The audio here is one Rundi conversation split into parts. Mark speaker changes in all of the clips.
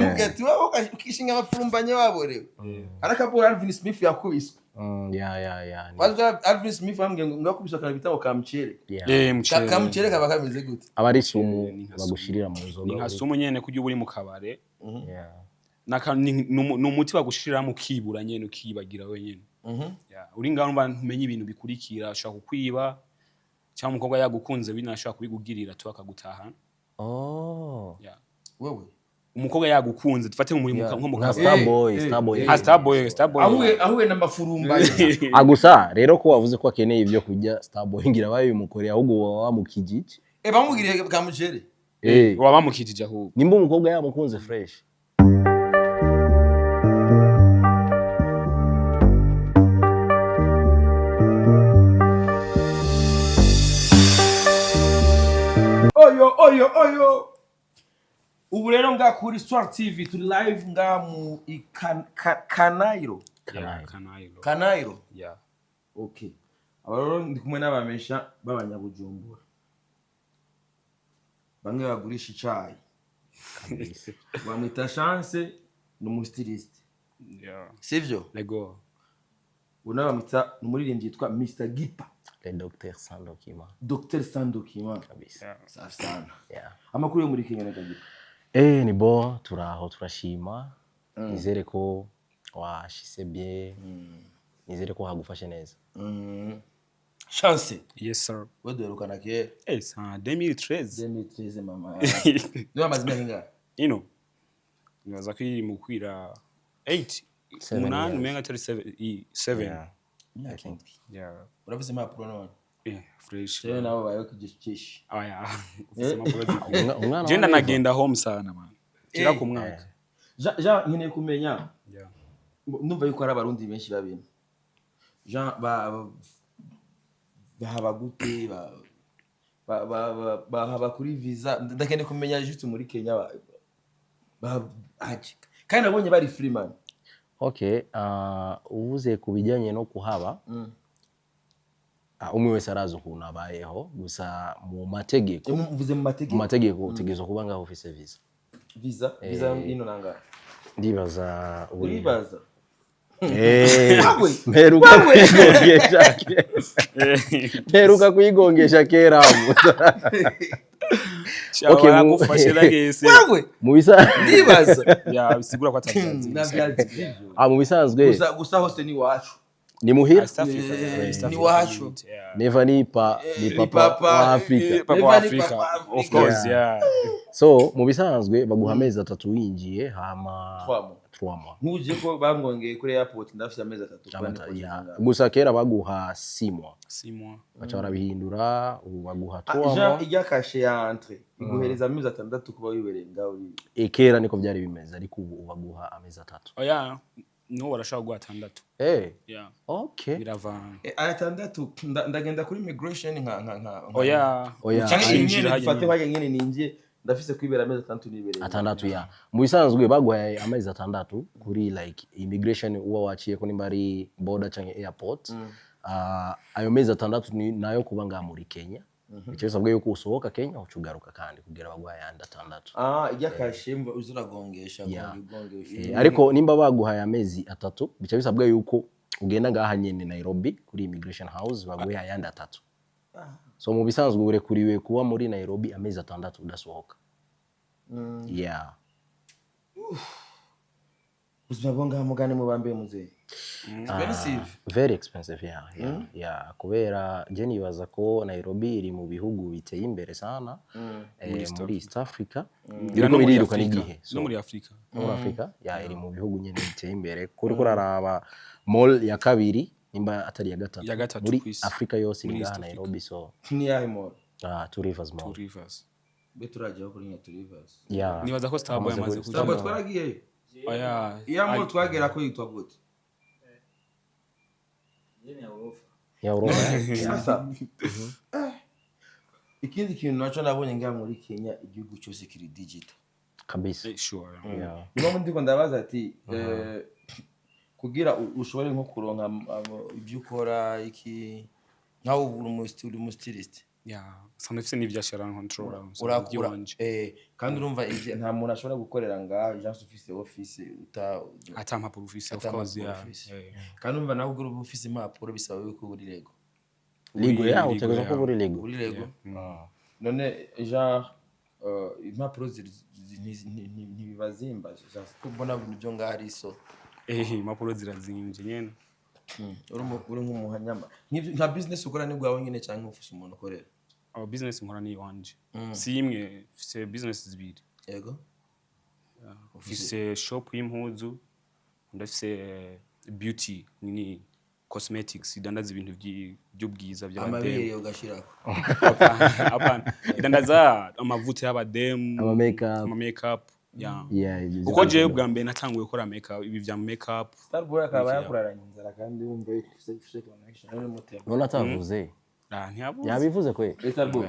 Speaker 1: Yamubwiye ati: "Wowe ukishinga abapfurumbanye waborewe." Arakabura Alvin Smith yakubiswe.
Speaker 2: Yeah.
Speaker 1: Wazi Alvin Smith bambwiye ngo yakubiswe akantu bita ngo kamucere.
Speaker 2: Yeah.
Speaker 3: Eh, mucere.
Speaker 1: Kamucere kaba kameze gute?
Speaker 2: Aba ari sumu
Speaker 3: Ni nka sumu.
Speaker 2: bagushirira mu nzoga.
Speaker 3: Ni nka sumu nyene kurya uba uri mu kabare. Ni umuti bagushiriramo ukibura nyene, ukibagira wenyene. Yeah, uri ngaho numva ntumenye ibintu bikurikira, ashobora kukwiba cyangwa umukobwa yagukunze bino ashobora kubigugirira tu akagutahana.
Speaker 2: Oh.
Speaker 3: Yeah.
Speaker 1: Wewe?
Speaker 3: Umukobwa yagukunze, dufate muri nko mu
Speaker 2: Nka
Speaker 3: kabare.
Speaker 2: Starboy, Starboy.
Speaker 3: Nka Starboy, Starboy.
Speaker 1: Ahuye n'amafurumbanye.
Speaker 2: Ah, gusa rero ko wavuze ko akeneye ibyo kurya, Starboy ngira babimukoreye, ahubwo waba wamukijije.
Speaker 1: Eh, bamubwiriye kamucere.
Speaker 2: Eh.
Speaker 3: Waba bamukijije ahubwo.
Speaker 2: Nimba umukobwa yamukunze fresh.
Speaker 1: Oyo oyo oyo, ubu rero nga kuri Star TV turi live nga mu Kanairo.
Speaker 3: Yeah, Kanairo.
Speaker 1: Kanairo.
Speaker 3: Yeah.
Speaker 1: Okay, aba rero ndi kumwe n'abamesha b'abanyabujumbura bamwe bagurisha icayi, bamwita Chance, ni umustyliste. Sivyo?
Speaker 3: Lego.
Speaker 1: Ubu nawe bamwita, ni umuririmbyi yitwa Mr Gipa.
Speaker 2: Le Docteur sans document.
Speaker 1: Dr Sandokima.
Speaker 2: Kabisa.
Speaker 1: Safi sana. Amakuru yo muri Kenya na Gipa?
Speaker 2: Eh, ni bo, turaho, turashima. Nizere ko washise bien. Nizere ko hagufashe neza.
Speaker 1: Chance.
Speaker 3: Yes sir.
Speaker 1: We duherukana kera.
Speaker 3: Eh, c'est en 2013.
Speaker 1: 2013, mama. Niba amaze imyaka ingahe?
Speaker 3: Ino nibaza ko iri mu kwira 8,
Speaker 2: Seven
Speaker 3: 8,
Speaker 2: years.
Speaker 3: umenga atari 7, 7.
Speaker 2: Yeah.
Speaker 1: Imyaka 7.
Speaker 3: Yeah.
Speaker 1: Uravuze impapuro none?
Speaker 3: Eh, fresh.
Speaker 1: Rero nabo bayeho kijeshi.
Speaker 3: Aya, ufise impapuro zikwiye.
Speaker 2: Umwana
Speaker 3: Je
Speaker 2: wa
Speaker 3: ndanagenda home sana man, kira ku mwaka.
Speaker 1: Jean, nkeneye kumenya,
Speaker 3: Yeah.
Speaker 1: ndumva yuko hari abarundi benshi babina. Jean, bahaba gute? Bahaba kuri visa? Ndakeneye kumenya juste muri Kenya haje, kandi nabonye bari free man.
Speaker 2: Okay, uvuze ku bijyanye no kuhaba, umwe wese arazi ukuntu abayeho, gusa mu mategeko,
Speaker 1: Mvuze mu
Speaker 2: mu
Speaker 1: mategeko.
Speaker 2: mategeko utegerezwa kuba ngaho ufise visa.
Speaker 1: Visa ino nanga?
Speaker 2: Ndibaza
Speaker 1: Uribaza?
Speaker 2: Eh,
Speaker 1: Wewe!
Speaker 2: mperuka kuyigongesha kera. Mperuka kuyigongesha kera. Okay,
Speaker 3: Bagufashe nagese.
Speaker 1: Wewe!
Speaker 2: Mu bisa
Speaker 1: Ndibaza.
Speaker 3: Ya, bisigura ko atavyazi.
Speaker 1: Navyazi sivyo.
Speaker 2: Ah, mu bisanzwe
Speaker 1: Gusa hose ni wacu.
Speaker 2: Ni muhira.
Speaker 3: East Africa.
Speaker 1: Eh,
Speaker 3: East
Speaker 1: ni
Speaker 3: Africa
Speaker 1: wacu.
Speaker 3: community, yeah.
Speaker 2: Neva ni pa ni
Speaker 1: Ni
Speaker 2: papa
Speaker 1: papa,
Speaker 2: wa Afrika.
Speaker 3: Papa wa
Speaker 1: Neva ni
Speaker 3: Africa.
Speaker 1: papa Africa.
Speaker 3: Of course, yeah.
Speaker 2: So mu bisanzwe baguha amezi 3 winjiye, hama
Speaker 1: Trois mois.
Speaker 2: 3 mois.
Speaker 1: Nk'uje ko bangongeye kuri airport, ndafite amezi 3 kuba
Speaker 2: Amata-
Speaker 1: niko
Speaker 2: ya.
Speaker 1: ngaho.
Speaker 2: Gusa kera baguha 6 mois.
Speaker 3: 6 mois.
Speaker 2: Baca barabihindura, ubu baguha
Speaker 1: Ah,
Speaker 2: 3
Speaker 1: Jean,
Speaker 2: mois.
Speaker 1: ijya kashe ya entrée iguhereza amezi 6 kuba wibereye ngaho uri.
Speaker 2: E, kera niko byari bimeze, ariko ubu baguha amezi 3.
Speaker 3: Oya, no, barashobora guha 6.
Speaker 2: Eh,
Speaker 3: Yeah.
Speaker 2: okay.
Speaker 3: Biravana.
Speaker 1: Eh, aya 6 ndagenda kuri immigration nka
Speaker 3: Oya.
Speaker 2: Oya.
Speaker 1: Canke
Speaker 2: Ay,
Speaker 1: iyi
Speaker 3: Injira
Speaker 1: nyene
Speaker 3: hajya
Speaker 1: dufate
Speaker 3: nyene.
Speaker 1: hajya nyene ninjiye, ndafise kwibera amezi 6 nibereye.
Speaker 2: 6, ya. Mu bisanzwe baguhaye amezi 6 kuri like immigration uba waciye ko, nimba ari border canke airport. Ah, ayo mezi 6 ni nayo kuba ngaha muri Kenya. Icyo bisabwa yuko usohoka Kenya uca ugaruka kandi kugira baguha ayandi 6.
Speaker 1: Ah, ijya kashe mva uzuragongesha.
Speaker 2: Yeah.
Speaker 1: Gongesha.
Speaker 2: Eh, ariko nimba baguhaye amezi 3, bica bisabwa yuko ugenda ngaha nyene Nairobi kuri immigration house baguhe ayandi 3. So mu bisanzwe urekuriwe kuba muri Nairobi amezi 6 udasohoka. Yeah.
Speaker 1: Ubuzima bwo ngaha mugane mubambe muzehe, expensive.
Speaker 2: Very expensive, yeah. Kubera je nibaza ko Nairobi iri mu bihugu biteye imbere sana, muri East Africa,
Speaker 3: Ngira
Speaker 2: biriko
Speaker 3: no muri
Speaker 2: biriruka
Speaker 3: Afrika.
Speaker 2: n'igihe. So,
Speaker 3: No muri Afrika.
Speaker 2: No muri Afrika, yeah, iri mu bihugu nyene biteye imbere, kuri kuraraba mall ya kabiri nimba atari ya gatatu
Speaker 3: Ya gatatu
Speaker 2: muri
Speaker 3: kw'isi.
Speaker 2: Afrika yose iri
Speaker 3: Muri
Speaker 2: ngaha
Speaker 3: East Africa.
Speaker 2: Nairobi, so
Speaker 1: Ni yahe mall?
Speaker 2: Two Rivers Mall.
Speaker 3: Two Rivers.
Speaker 1: Be turajyaho kuri nya Two Rivers.
Speaker 2: Yeah.
Speaker 3: Nibaza ko Starboy
Speaker 2: Amaze
Speaker 3: amaze
Speaker 2: kuri-
Speaker 3: kuja.
Speaker 1: Starboy twaragiyeyo.
Speaker 3: Oya.
Speaker 1: Iya mall twagera ko yitwa gute?
Speaker 2: Ya Uropa, yeah.
Speaker 1: Sasa, ikindi kintu naco nabonye ngaha muri Kenya, igihugu cyose kiri digital.
Speaker 2: Kabisa.
Speaker 3: Eh, sure.
Speaker 2: Yeah.
Speaker 1: Niyo mpamvu ndiko ndabaza ati kugira ushobore nko kuronka ibyo ukora iki, nkawe ubu uri umustyliste.
Speaker 3: Yeah, sanzwe mfise n'ivyashara control.
Speaker 1: Urakura
Speaker 3: Iby'iwanje.
Speaker 1: Kandi urumva nta muntu ashobora gukorera ngaho agence ufise office uta
Speaker 3: Ata mpapuro ufise, of
Speaker 1: ata
Speaker 3: course.
Speaker 1: mpapuro
Speaker 3: Yeah.
Speaker 1: ufise.
Speaker 3: Yeah.
Speaker 1: Kandi urumva nawe ubwo uba ufise impapuro bisaba yuko uri legal.
Speaker 2: Legal, ya.
Speaker 3: Legal,
Speaker 2: Utegerezwa
Speaker 3: yeah.
Speaker 2: kuba uri legal.
Speaker 1: Uri legal. None genre impapuro ntibibazimba genre ko mbona ibintu byo ngaho ari so?
Speaker 3: Impapuro zirazimvye nyene.
Speaker 1: Uri nk'umuhanyama nka business ukora ni bwawe nyine cyangwa ufise umuntu ukorera?
Speaker 3: Aba business nkora ni iwanje, si imwe, mfise business zibiri. Mfise shop y'impuzu, ndafise beauty nini, cosmetics, idandaza ibintu by'ubwiza by'abademu.
Speaker 1: Amabere ugashirako?
Speaker 3: Hapana, idandaza amavuta y'abademu.
Speaker 2: Ama makeup.
Speaker 3: Ama makeup, yeah.
Speaker 2: Yeah, ibyo
Speaker 3: Kuko jewe bwa mbere natanguye gukora makeup, ibi vya makeup.
Speaker 1: Starboy akaba yakuraranye inzara kandi wumva yuko ufise connection n'umutema.
Speaker 2: None atavuze?
Speaker 3: Ah, ntiyabuze.
Speaker 2: Yabivuze kwe.
Speaker 1: Starboy,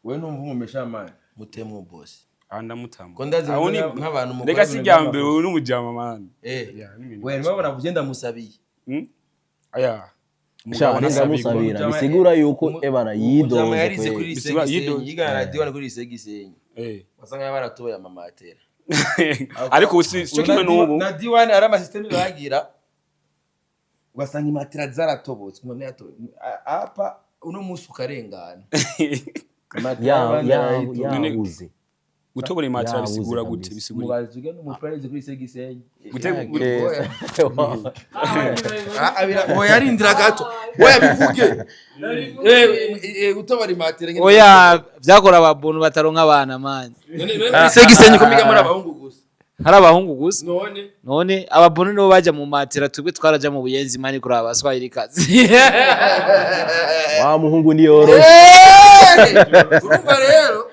Speaker 1: we numva umumesha man mutemu boss.
Speaker 3: Ah, ndamutama.
Speaker 1: Ko ndazi
Speaker 3: Aho ni
Speaker 1: nk'abantu mukora
Speaker 3: rega si
Speaker 1: ibintu
Speaker 3: rya mbere
Speaker 1: by'amakosa.
Speaker 3: uri n'umujama man.
Speaker 1: Eh.
Speaker 3: Yeah, n'ibintu.
Speaker 1: We niba navuze ndamusabiye.
Speaker 3: Aya.
Speaker 2: Sha.
Speaker 3: Umugabo anasabirwa.
Speaker 2: Ndamusabira bisigura yuko ebana
Speaker 1: Umujama
Speaker 2: yidoze
Speaker 1: yarize
Speaker 2: kwe.
Speaker 1: kuri
Speaker 3: Bisigura
Speaker 1: Lycée Gisenyi,
Speaker 3: yidoze.
Speaker 1: yigana na Diwan kuri Lycée Gisenyi. Wasanga baratoye amamatera.
Speaker 3: Ariko ubu si cyo kimwe n'ubu.
Speaker 1: Na Diwan ari amasystème bagira, ugasanga imatera zaratobotse, umuntu yatoye apa uno munsi ukarengana. Imatera y'abandi barayitoye.
Speaker 2: Yabuze.
Speaker 3: Gutobora imatera
Speaker 2: Yabuze
Speaker 3: bisigura gute?
Speaker 2: kabisa.
Speaker 3: Bisigura
Speaker 1: Mubazi ugenda umupira yize kuri Lycée Gisenyi. Oya, yarindira gato, oya bivuge. Gutobora imatera nyine.
Speaker 4: Oya, byakora ababuntu bataronka abana man.
Speaker 1: None Lycée Gisenyi ko miga muri abahungu gusa?
Speaker 4: Hari abahungu gusa.
Speaker 1: None
Speaker 4: None ababuntu nibo baja mu matera, twebwe twaraja mu buyenzi man kuraba abaswahili kazi.
Speaker 2: Wa muhungu niyoroshe.
Speaker 1: Urumva rero,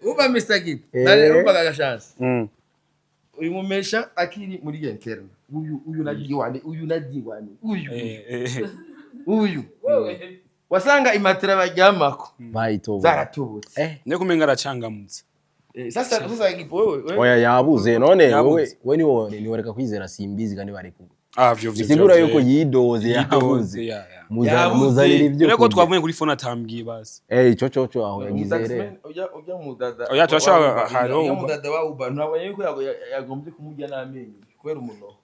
Speaker 1: urumva Mr. Gip, nari urumva gagashanse. Uyu mumesha akiri muri interne, uyu na Diwane, uyu na Diwane, uyu uyu wasanga imatera baryamako
Speaker 2: Bayitobora.
Speaker 1: zaratobotse.
Speaker 3: Ne kumenga aracangamutse.
Speaker 1: Sasa Gip, wewe
Speaker 2: Oya, yabuze none.
Speaker 3: Yabuze.
Speaker 2: Wowe we niwo niworeka kwizera Simbizi kandi bari kumwe.
Speaker 3: Ah, vyo vyo.
Speaker 2: Bisigura
Speaker 3: vyo,
Speaker 2: yuko
Speaker 3: vyo.
Speaker 2: yidoze.
Speaker 3: Yidoze,
Speaker 2: Yabuze.
Speaker 3: ya.
Speaker 1: Yabuze.
Speaker 2: Muzanira ibyo
Speaker 3: Rero ko
Speaker 2: kurya.
Speaker 3: twavuye kuri phone atambwiye basi.
Speaker 2: Ico cyo aho yagize rero.
Speaker 1: Umutaximan ujya mudada.
Speaker 3: Oya, turashobora- hariho
Speaker 1: ujya
Speaker 3: Uber.
Speaker 1: mudada wa Uber, ntabonye yuko yagombye kumurya n'amenyo kubera umunoho.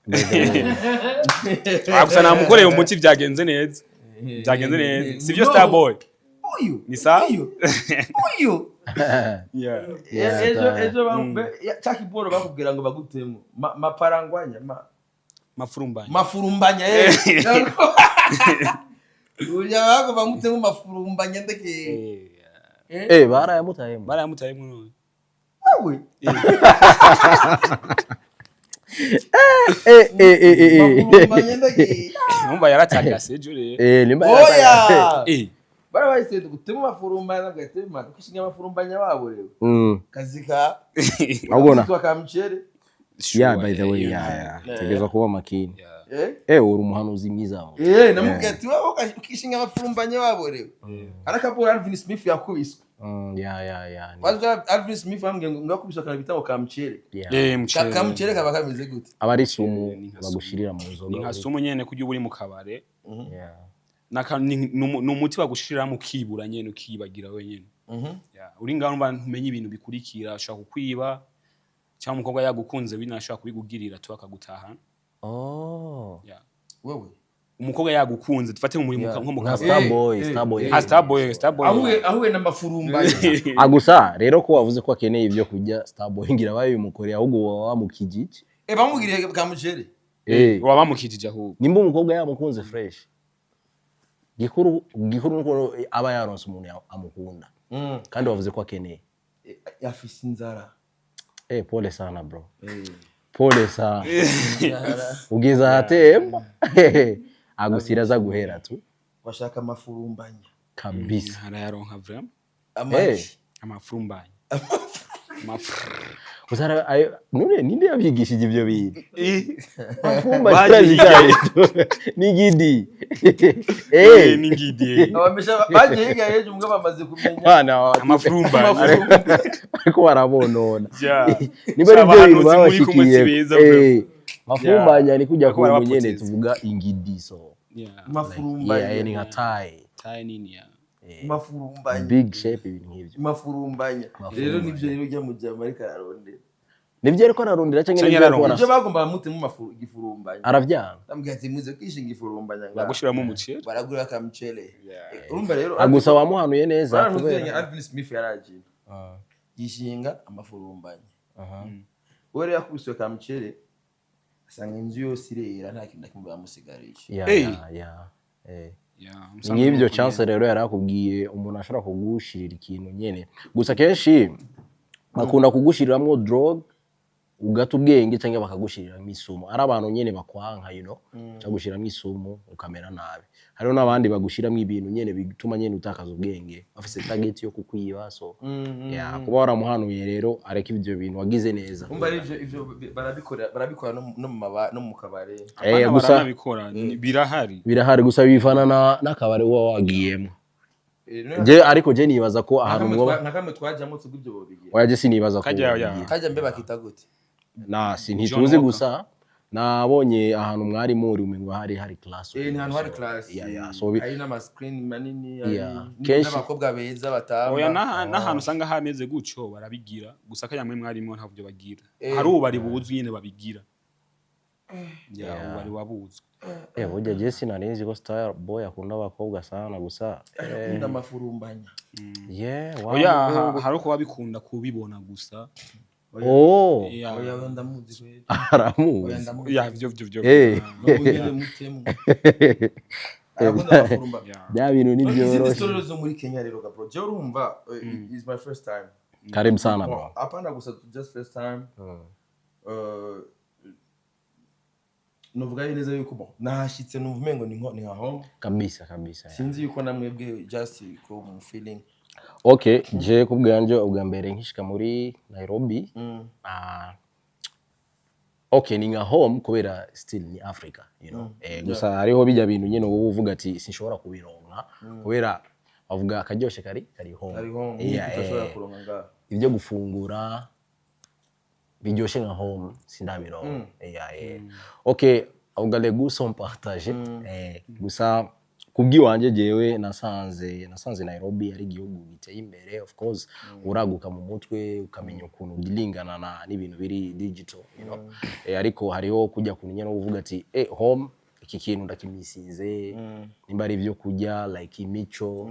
Speaker 3: Ah, gusa namukoreye umuti, byagenze neza. Byagenze neza. Sivyo, Starboy?
Speaker 1: Uyu
Speaker 3: Ni sawa?
Speaker 1: uyu
Speaker 3: Yeah.
Speaker 2: Yeah,
Speaker 1: ejo ejo cya kiboro bakubwira ngo bagutemo maparangwanya
Speaker 3: Mafurumbanya.
Speaker 1: Mafurumbanya, ujya bako bamutemo mafurumbanya ndeke.
Speaker 2: Barayamutayemo.
Speaker 3: Barayamutayemo none.
Speaker 1: Wewe. Mafurumbanya ndeke.
Speaker 3: Numva yaratagase ejo rero.
Speaker 2: Nimba
Speaker 1: Oya. Barabahise gutema mafurumbanya, gatema ukishinga mafurumbanya wabo rero kazi ka
Speaker 2: Abona.
Speaker 1: kitwa kamchere.
Speaker 2: Yeah, by the way, yeah. Tegezwa kuba makini. Uri umuhanuzi mwiza.
Speaker 1: Namubwiye ati wowe ukishinga amafurumbanya wabo rero arakabura Alvin Smith yakubiswe.
Speaker 2: Yeah.
Speaker 1: Wazi Alvin Smith bambwiye ngo ngakubiswe akantu bita ngo kamchere.
Speaker 2: Yeah.
Speaker 3: Mchere.
Speaker 1: Kamchere kaba kameze gute?
Speaker 2: Aba ari sumu
Speaker 3: Ni nka sumu.
Speaker 2: bagushirira mu nzoga.
Speaker 3: Ni nka sumu nyene kurya uba uri mu kabare.
Speaker 2: Yeah.
Speaker 3: Ni umuti bagushiriramo ukibura nyene, ukibagira wenyene. Yeah. Uri ngaho urumva ntumenye ibintu bikurikira, ashobora kukwiba cyangwa umukobwa yagukunze bino ashobora kubigugirira tu akagutahana.
Speaker 2: Oh.
Speaker 3: Yeah.
Speaker 1: Wewe.
Speaker 3: Umukobwa yagukunze, dufate muri nko mu
Speaker 2: Nka
Speaker 3: kabare.
Speaker 2: Starboy, Starboy.
Speaker 3: Nka Starboy, Starboy.
Speaker 1: Ahuye na mafurumbanya.
Speaker 2: Ah, gusa rero ko wavuze ko akeneye ibyo kurya, Starboy ngira babimukoreye, ahubwo waba wamukijije.
Speaker 1: Bamubwiriye kamchere.
Speaker 3: Waba bamukijije ahubwo.
Speaker 2: Nimba umukobwa yamukunze fresh, gikuru gikuru nuko aba yaronse umuntu amukunda kandi wavuze ko akeneye.
Speaker 1: Afise inzara.
Speaker 2: Pole sana bro, pole sana, ugeze ahatemba agusira aza guhera tu.
Speaker 1: Bashaka amafurumbanya.
Speaker 2: Kabisa.
Speaker 3: Arayaronka vraiment.
Speaker 1: Amagi.
Speaker 3: Amafurumbanya.
Speaker 2: Uzara ayo none ninde yabigishije ibyo bintu? Mafumba.
Speaker 3: Bagiye.
Speaker 2: Ni gidi.
Speaker 3: Ni ngidi.
Speaker 1: Abamesha bagiye hirya y'ejo mbwa bamaze kumenya.
Speaker 2: Bana
Speaker 3: Amafurumbanya.
Speaker 2: Ariko barabonona.
Speaker 3: Yeah.
Speaker 2: Niba ari byo bintu
Speaker 3: Abahanuzi muri kumwe si
Speaker 2: babashikiye.
Speaker 3: beza.
Speaker 2: Mafumbanya ni kujya
Speaker 3: Bariko
Speaker 2: ku nyene
Speaker 3: barabapoteza.
Speaker 2: tuvuga ingidi so.
Speaker 3: Yeah.
Speaker 1: Mafurumbanya.
Speaker 2: Yeah, ni nka tayi.
Speaker 3: Tayi nini ya.
Speaker 1: Mafurumbanya.
Speaker 2: Big shape, ibintu nk'ivyo.
Speaker 1: Mafurumbanya rero nivyo rero ujya mu jama ariko ararondera.
Speaker 2: Nivyo ariko ararondera canke
Speaker 3: Canke
Speaker 2: nivyo ariko
Speaker 3: ararondera.
Speaker 1: Ivyo bagomba bamutemo igifurumbanya.
Speaker 2: Aravyanga.
Speaker 1: Ndamubwira ati muze kwishinga ifurumbanya ngaha.
Speaker 3: Bagushiramo umuceri.
Speaker 1: Baragura akamcele. Urumva rero
Speaker 2: Ah, gusa wamuhanuye neza
Speaker 1: kubera
Speaker 2: kubera
Speaker 1: Alvin Smith yaraje yishinga amafurumbanya. We rero yakubiswe kamcere, asanga inzu yose irera, nta kintu na kimwe bamusigarije.
Speaker 3: Hey.
Speaker 2: Yeah.
Speaker 3: Yeah,
Speaker 2: Ni nk'ibyo Chance rero yari akubwiye, umuntu ashobora kugushirira ikintu nyene, gusa kenshi bakunda kugushiriramwo drogue ugata ubwenge, cyangwa bakagushiriramwo isumu, ari abantu nyene bakwanka, cyangwa gushiramwo isumu ukamera nabi. Hariho n'abandi bagushiramwo ibintu nyene bituma nyene utakaza ubwenge, bafise target yo kukwiba. So yeah, kuba waramuhanuye rero areka ivyo bintu, wagize neza.
Speaker 1: Umva rero ivyo barabikora, barabikora no mu kabare.
Speaker 2: Eh, gusa
Speaker 3: Baranabikora, birahari.
Speaker 2: Birahari, gusa bivana n'akabari uba wagiyemo. Je ariko je nibaza ko ahantu mwoba
Speaker 1: Nka kamwe twajyamo tubwo ibyo bobigira.
Speaker 2: Oya, je sinibaza ko
Speaker 3: Kajya, oya.
Speaker 2: bobigira.
Speaker 1: Kajya mbe bakita gute?
Speaker 2: Na si
Speaker 3: John
Speaker 2: ntituzi.
Speaker 3: Walker.
Speaker 2: Gusa nabonye ahantu mwari muri umengo hari class.
Speaker 1: Eh, ni ahantu hari class.
Speaker 2: Yeah. So
Speaker 1: hari n'ama screen manini, hari n'abakobwa beza batamba.
Speaker 3: Oya, n'ahantu usanga hameze gutyo barabigira, gusa kajya mwe mwarimo ntabyo bagira.
Speaker 1: Eh.
Speaker 3: Hari ububari buzwi nyine babigira. Yeah, ububari wabuzwi.
Speaker 2: Eh, burya je sinari nzi ko Star Boy akunda abakobwa sana, gusa
Speaker 1: Akunda amafurumbanya.
Speaker 2: Yeah, wow.
Speaker 3: Oya, hari uko babikunda kubibona gusa.
Speaker 2: Oh.
Speaker 3: Yeah.
Speaker 1: Oya, oya, ndamuzi kweli. Oya.
Speaker 2: Aramuzi.
Speaker 1: Ndamuzi.
Speaker 3: Yeah, vyo.
Speaker 2: Eh.
Speaker 1: N'ubu nyene mutemu arakunda amafurumba.
Speaker 3: Yeah.
Speaker 2: Bya bintu
Speaker 1: Izindi
Speaker 2: ntibyoroshe.
Speaker 1: story zo muri Kenya rero ga bro, je urumva, is my first time.
Speaker 2: Karibu sana, bro.
Speaker 1: Bon, hapana, gusa just first time. Novuga neza yuko bon, nahashitse numva umengo ni nka home.
Speaker 2: Kabisa kabisa, yeah.
Speaker 1: Sinzi yuko namwebwe just ko mu feeling.
Speaker 2: Okay, je kubwanje ubwa mbere nkishika muri Nairobi, ah, okay, ni nka home kubera still ni Africa. Gusa hariho bijya bintu nyene wowe uvuga ati sinshobora kubironka, kubera bavuga akaryoshe kari home.
Speaker 1: Ari home.
Speaker 2: Yeah,
Speaker 1: Udashobora kuronka ngaha.
Speaker 2: Ibyo gufungura biryoshe nka home sindabironka. Yeah. Okay, avuga les goûts sont partagés. Gusa kubw'iwanje jewe nasanze Nairobi ari igihugu giteye imbere. Of course uraguka mu mutwe, ukamenya ukuntu udilingana na n'ibintu biri digital. Ariko hariho kujya kuntu nyene uvuga ati home iki kintu ndakimisize, nimba ari ibyo kurya, like imico,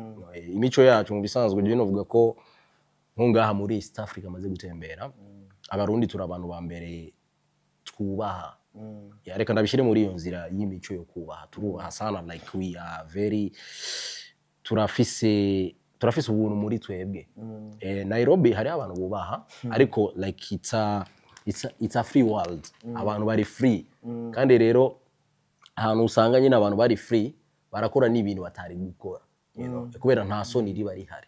Speaker 2: imico yacu mu bisanzwe. Jewe novuga ko nko ngaha muri East Africa amaze gutembera, Abarundi turi abantu ba mbere twubaha. Ya, reka ndabishyire muri iyo nzira y'imico yo kubaha. Turubaha sana, like we are very turafise ubuntu muri twebwe. Nairobi hariho abantu bubaha, ariko like it's a free world, abantu bari free. Kandi rero ahantu usanga nyine abantu bari free barakora n'ibintu batari gukora, kubera nta soni riba rihari.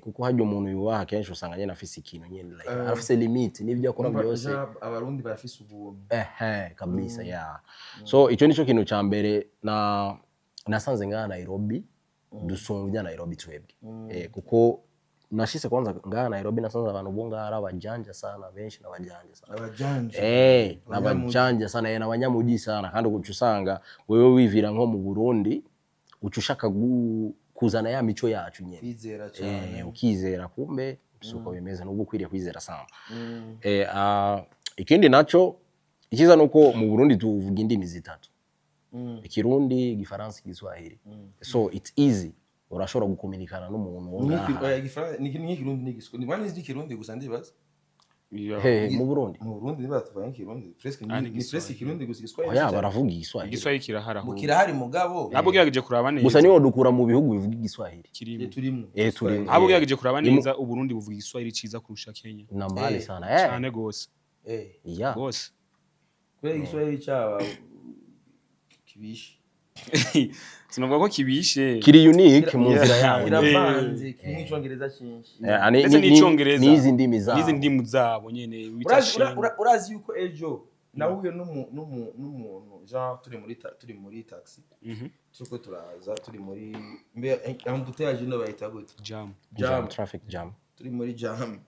Speaker 2: Kuko harya umuntu yubaha kenshi usanga nyine afise ikintu nyine like afise limit n'ibyo akora byose.
Speaker 1: Abarundi barafise ubuntu.
Speaker 2: Ehe, kabisa, yeah. So icyo nicyo kintu cya mbere na nasanze ngaha Nairobi dusumbya Nairobi twebwe. Kuko nashise kwanza ngaha Nairobi nasanze abantu bo ngaha ari abajanja sana, benshi n'abajanja sana.
Speaker 1: Abajanja.
Speaker 2: Eh, n'abajanja sana, n'abanyamuji sana. Kandi uca usanga wewe wivira nko mu Burundi, uca ushaka kuzana ya mico yacu nyene.
Speaker 1: Kwizera cyane.
Speaker 2: Ukizera, kumbe si uko bimeze, nubwo ukwiriye kwizera sana. Ikindi naco icyiza nuko mu Burundi tuvuga indimi zitatu: Ikirundi, Igifaransa, Igiswahili. So it's easy, urashobora gukominikana n'umuntu wo ngaha.
Speaker 1: Oya, Igifaransa ni nk'ikirundi n'igiswahili, ni nzi ikirundi gusa ndibaza.
Speaker 2: He, mu Burundi?
Speaker 1: Mu Burundi niba tuvuga nk'ikirundi presque
Speaker 3: Ah,
Speaker 1: ni
Speaker 3: ni
Speaker 1: ni presque ikirundi gusa, Igiswahili
Speaker 2: Oya,
Speaker 1: si cyane.
Speaker 2: baravuga Igiswahili.
Speaker 3: Igiswahili kirahari ahubwo.
Speaker 1: Kirahari mugabo.
Speaker 3: Ntabwo ugerageje kuraba neza.
Speaker 2: Gusa niwo dukura mu bihugu bivuga Igiswahili.
Speaker 3: Kirimo.
Speaker 1: Turimo.
Speaker 2: Turimo.
Speaker 3: Ahubwo ugerageje kuraba neza, Uburundi buvuga Igiswahili ciza kurusha Kenya.
Speaker 2: Na mbali
Speaker 1: Eh,
Speaker 2: sana,
Speaker 3: Cyane gose.
Speaker 2: Yeah.
Speaker 3: Gose.
Speaker 1: Kubera Igiswahili cyaba kibishe.
Speaker 3: Sinavuga ko kibishe.
Speaker 2: Kiri unique mu nzira yawo.
Speaker 1: Kiravanze, kirimo Icyongereza cyinshi.
Speaker 3: Ndetse n'Icongereza.
Speaker 2: N'izi ndimi zabo.
Speaker 3: N'izi ndimi zabo nyene bita
Speaker 1: Urazi
Speaker 3: Sheng.
Speaker 1: urazi yuko ejo nahuye n'umuntu Jean turi muri taxi, turiko turaza, turi muri mbe embouteillage no bayita gute?
Speaker 3: Jam.
Speaker 2: Jam,
Speaker 1: Jam.
Speaker 2: traffic jam.
Speaker 1: Turi muri jam,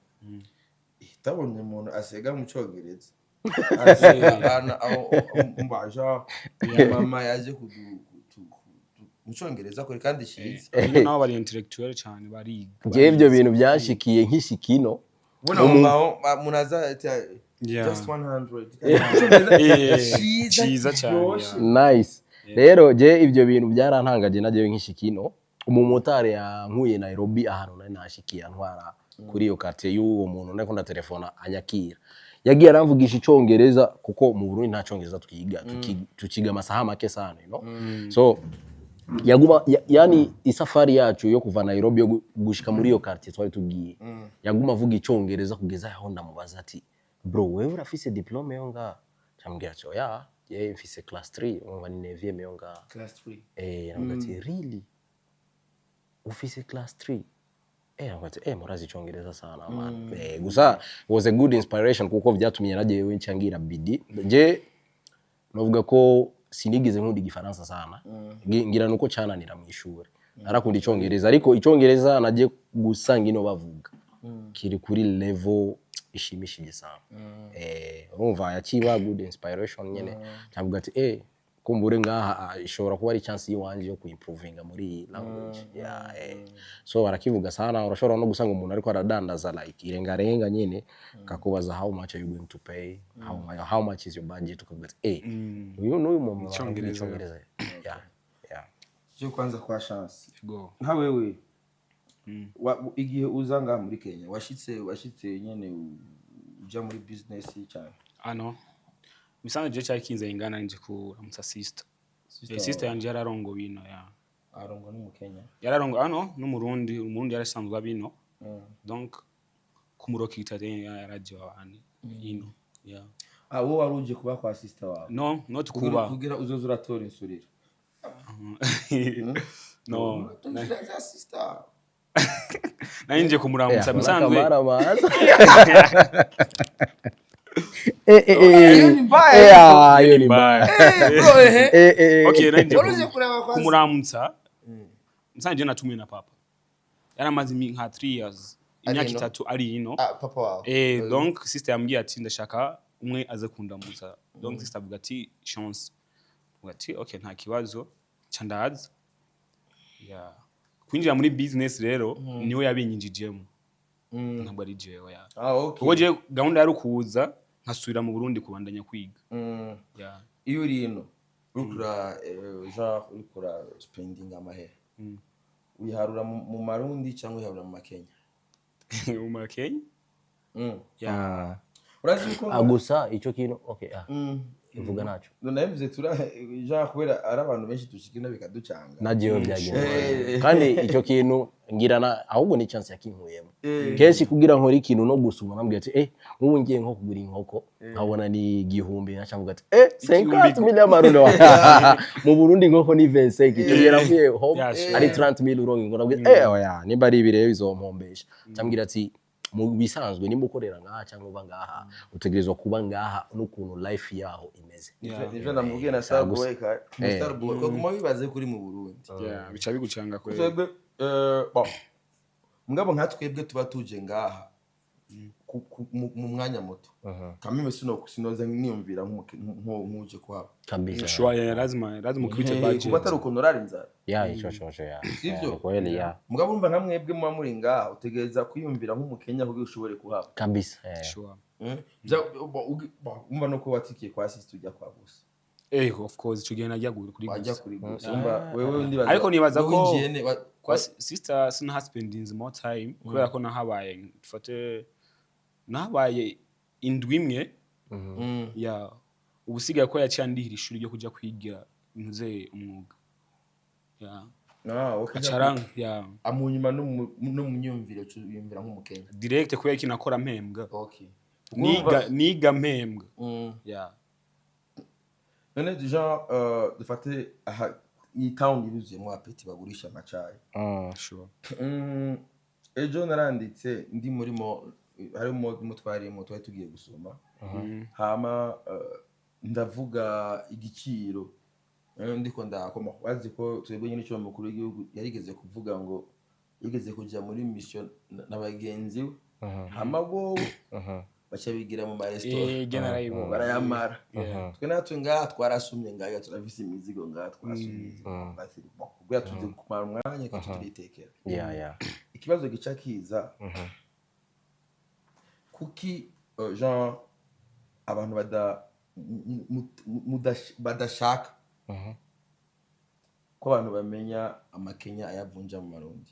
Speaker 1: tabonye umuntu asega mu Cyongereza, arasega ana aho mba Jean mama yaje kudu Mu Cyongereza kure kandi ciza.
Speaker 3: Ino nabo bari intellectuel cyane, bariga.
Speaker 2: Njyewe ibyo bintu byanshikiye nk'ishikino.
Speaker 1: Ubona aho ngaho munaza ati, just 100.
Speaker 3: Eh,
Speaker 1: Ciza,
Speaker 3: ciza cyane.
Speaker 1: kiryoshe.
Speaker 2: Nice. Rero je ibyo bintu byarantangaje. Nagiye nk'ishikino, umumotari yankuye Nairobi ahantu nari nashikiye, antwara kuri iyo quartier y'uwo muntu ndiko ndatelefona anyakira. Yagiye aramvugisha Icongereza, kuko mu Burundi nta Congereza twiga, tukiga amasaha make sana. So yaguma yani isafari yacu yo kuva Nairobi yo gushika muri iyo quartier twari tugiye, yaguma avuga Icongereza kugeza aho ndamubaza ati: "Bro, wewe urafise diplôme yo ngaha?" Camubwira ati: "Oya, ye mfise class 3." Umva, ni neuvième yo ngaha.
Speaker 1: Class 3.
Speaker 2: Eh, namubwira ati: "Really, ufise class 3?" Eh, namubwira ati: "Eh, murazi Icongereza sana, man." Eh, gusa was a good inspiration, kuko vyatumye najewe nchangira bidii. Je novuga ko sinigeze nkunda Igifaransa sana. Ngira nuko cananira mu ishuri. Narakunda Icongereza, ariko Icongereza naje gusanga ino bavuga kiri kuri level ishimishije sana. Eh, urumva yakiba good inspiration nyene, nkavuga ati: "Eh, kumbure ngaha ishobora kuba ari chance yiwanje yo kuimprovinga muri iyi language." Yeah, eh. So barakivuga sana. Urashobora no gusanga umuntu ariko aradandaza like irengarenga nyene, kakubaza: "How much are you going to pay? How much is your budget?" Ukavuga ati: "Eh, uyu n'uyu muntu aravuga
Speaker 3: Icongereza.
Speaker 2: Icongereza." Yeah.
Speaker 1: Cyo kwanza kwa Chance.
Speaker 3: Go.
Speaker 1: Nka wewe, igihe uza ngaha muri Kenya, washitse nyene uja muri business cyane?
Speaker 3: Ano misanzu je cyari kinze ingana nje kuramutsa sister.
Speaker 1: Sister.
Speaker 3: Eh, sister yanje yararongo bino ya.
Speaker 1: Arongo ni mu Kenya?
Speaker 3: Yararongo ano n'Umurundi, Umurundi yarasanzwe abino. Donc kumurokita yaraje abantu ino, yeah.
Speaker 1: Ah, wowe wari uje kuba kwa sister wawe?
Speaker 3: No, not
Speaker 1: kugira
Speaker 3: kuba.
Speaker 1: Kugira uzoza uratora insurira.
Speaker 3: No.
Speaker 1: Uratora insurira za sister.
Speaker 3: Nari nje kumuramutsa bisanzwe.
Speaker 2: Akamara. Eh, eh, eh.
Speaker 1: Iyo ni mbaya.
Speaker 2: Eh, ah, iyo ni mbaya.
Speaker 1: Eh, bro, ehe.
Speaker 2: Eh, eh.
Speaker 3: Okay, nari nje
Speaker 1: Wari uje kuraba kwa
Speaker 3: kumuramutsa musanzwe. Je natumiwe na papa, yaramaze nka 3 years, imyaka
Speaker 1: ino?
Speaker 3: 3 ari ino.
Speaker 1: Ah, papa wawe?
Speaker 3: Eh, donc sister yambwiye ati: "Ndashaka umwe aze kundamutsa." Donc sister avuga ati: "Chance." Avuga ati: "Okay, nta kibazo." Ca ndaza. Yeah, kwinjira muri business rero niwe yabinyinjijemo, ntabwo ari jewe ya.
Speaker 1: Ah, okay.
Speaker 3: Kuko je gahunda yari ukuza nkasubira mu Burundi kubandanya kwiga. Yeah.
Speaker 1: Iyo uri ino uriko ura genre uriko ura spending amahera, uyiharura mu Marundi cyangwa uyiharura mu Makenya?
Speaker 3: Mu Makenya. Yeah.
Speaker 1: Urazi yuko
Speaker 2: Ah, gusa icyo kintu, okay, ah, ivuga naco.
Speaker 1: Nabivuze tura genre kubera ari abantu benshi dushikina bikaducanga.
Speaker 2: Najewe byagenze.
Speaker 1: Eh.
Speaker 2: Kandi icyo kintu ngira na ahubwo ni chance yakinkuyemo.
Speaker 1: Eh.
Speaker 2: Kenshi kugira nkore ikintu no gusuma, nambwira ati: "Eh, nk'ubu ngiye nko kugura inkoko nkabona ni 1000," naca mvuga ati: "Eh, 50 mille y'Amarundi." Mu Burundi inkoko ni 25. Icyo gihe navuye home
Speaker 3: Yeah, sure.
Speaker 2: ari 30 mille uronka inkoko. Nabwira: "Eh, oya, nimba ari ibi rero bizompombesha." Cyambwira ati: "Mu bisanzwe nimba ukorera ngaha cyangwa uba ngaha, utegerezwa kuba ngaha n'ukuntu life yaho imeze."
Speaker 1: Nivyo namubwiye na Starboy ka
Speaker 2: Eh.
Speaker 1: Starboy kaguma wibaze kuri mu Burundi.
Speaker 3: Yeah, bica bigucanga kweli.
Speaker 1: Twebwe bon, mugabo nka twebwe tuba tuje ngaha mu mwanya muto kameme, sinoza niyumvira nk'uje kuhaba.
Speaker 2: Kabisa.
Speaker 3: Sure, yeah, lazima lazima ukubite
Speaker 1: Eh,
Speaker 3: budget.
Speaker 1: kuba atari ukuntu urara inzara.
Speaker 2: Ya, ico coco ya.
Speaker 1: Sivyo?
Speaker 2: Ya, kweli ya.
Speaker 1: Mugabo urumva nka mwebwe muba muri ngaha, utegereza kwiyumvira nk'Umukenya kugira ushobore kuhaba.
Speaker 2: Kabisa, eh.
Speaker 3: Sure.
Speaker 1: Eh, umva nuko watikiye kwa sister ujya kwa gusa.
Speaker 3: Eh, of course, ico gihe najya kuri
Speaker 1: Wajya
Speaker 3: gusa.
Speaker 1: kuri gusa, umva wewe ndibaza.
Speaker 3: Ariko nibaza
Speaker 1: wowe
Speaker 3: ko
Speaker 1: winjiye
Speaker 3: kwa sister sinaha spending more time, kubera ko nahabaye, dufate nahabaye indwi imwe. Ya, ubusigaye ko yaciye andihira ishuri ryo kuja kwiga ntuze umwuga, ya.
Speaker 1: Ah, okay.
Speaker 3: Acaran ya.
Speaker 1: Amunyuma no mu myumvire wiyumvira nk'Umukenya.
Speaker 3: Direct, kubera iki nakora mpembwa.
Speaker 1: Okay.
Speaker 3: Niga mpembwa. Ya.
Speaker 1: None genre dufate aha iyi town iruzuyemo abapeti bagurisha amacayi.
Speaker 3: Sure.
Speaker 1: Ejo naranditse ndi muri mo harimo mo twarimo twari tugiye gusoma, hama ndavuga igiciro. Ndiko ndakoma wazi ko twebwe nyine icyo mukuru w'igihugu yarigeze kuvuga ngo yigeze kuja muri mission na bagenzi we, hama bo Baca bigira mu maresitora.
Speaker 3: Eh, gena narayibonye.
Speaker 1: Barayamara. Twe natwe ngaha twarasumye, ngaha turafise imizigo, ngaha twarasumye imizigo. Bati, bon, kubera tuzi kumara umwanya, kandi turitekera. Ikibazo gica kiza, kuki genre abantu badashaka ko abantu bamenya amakenya ayavunja mu Marundi?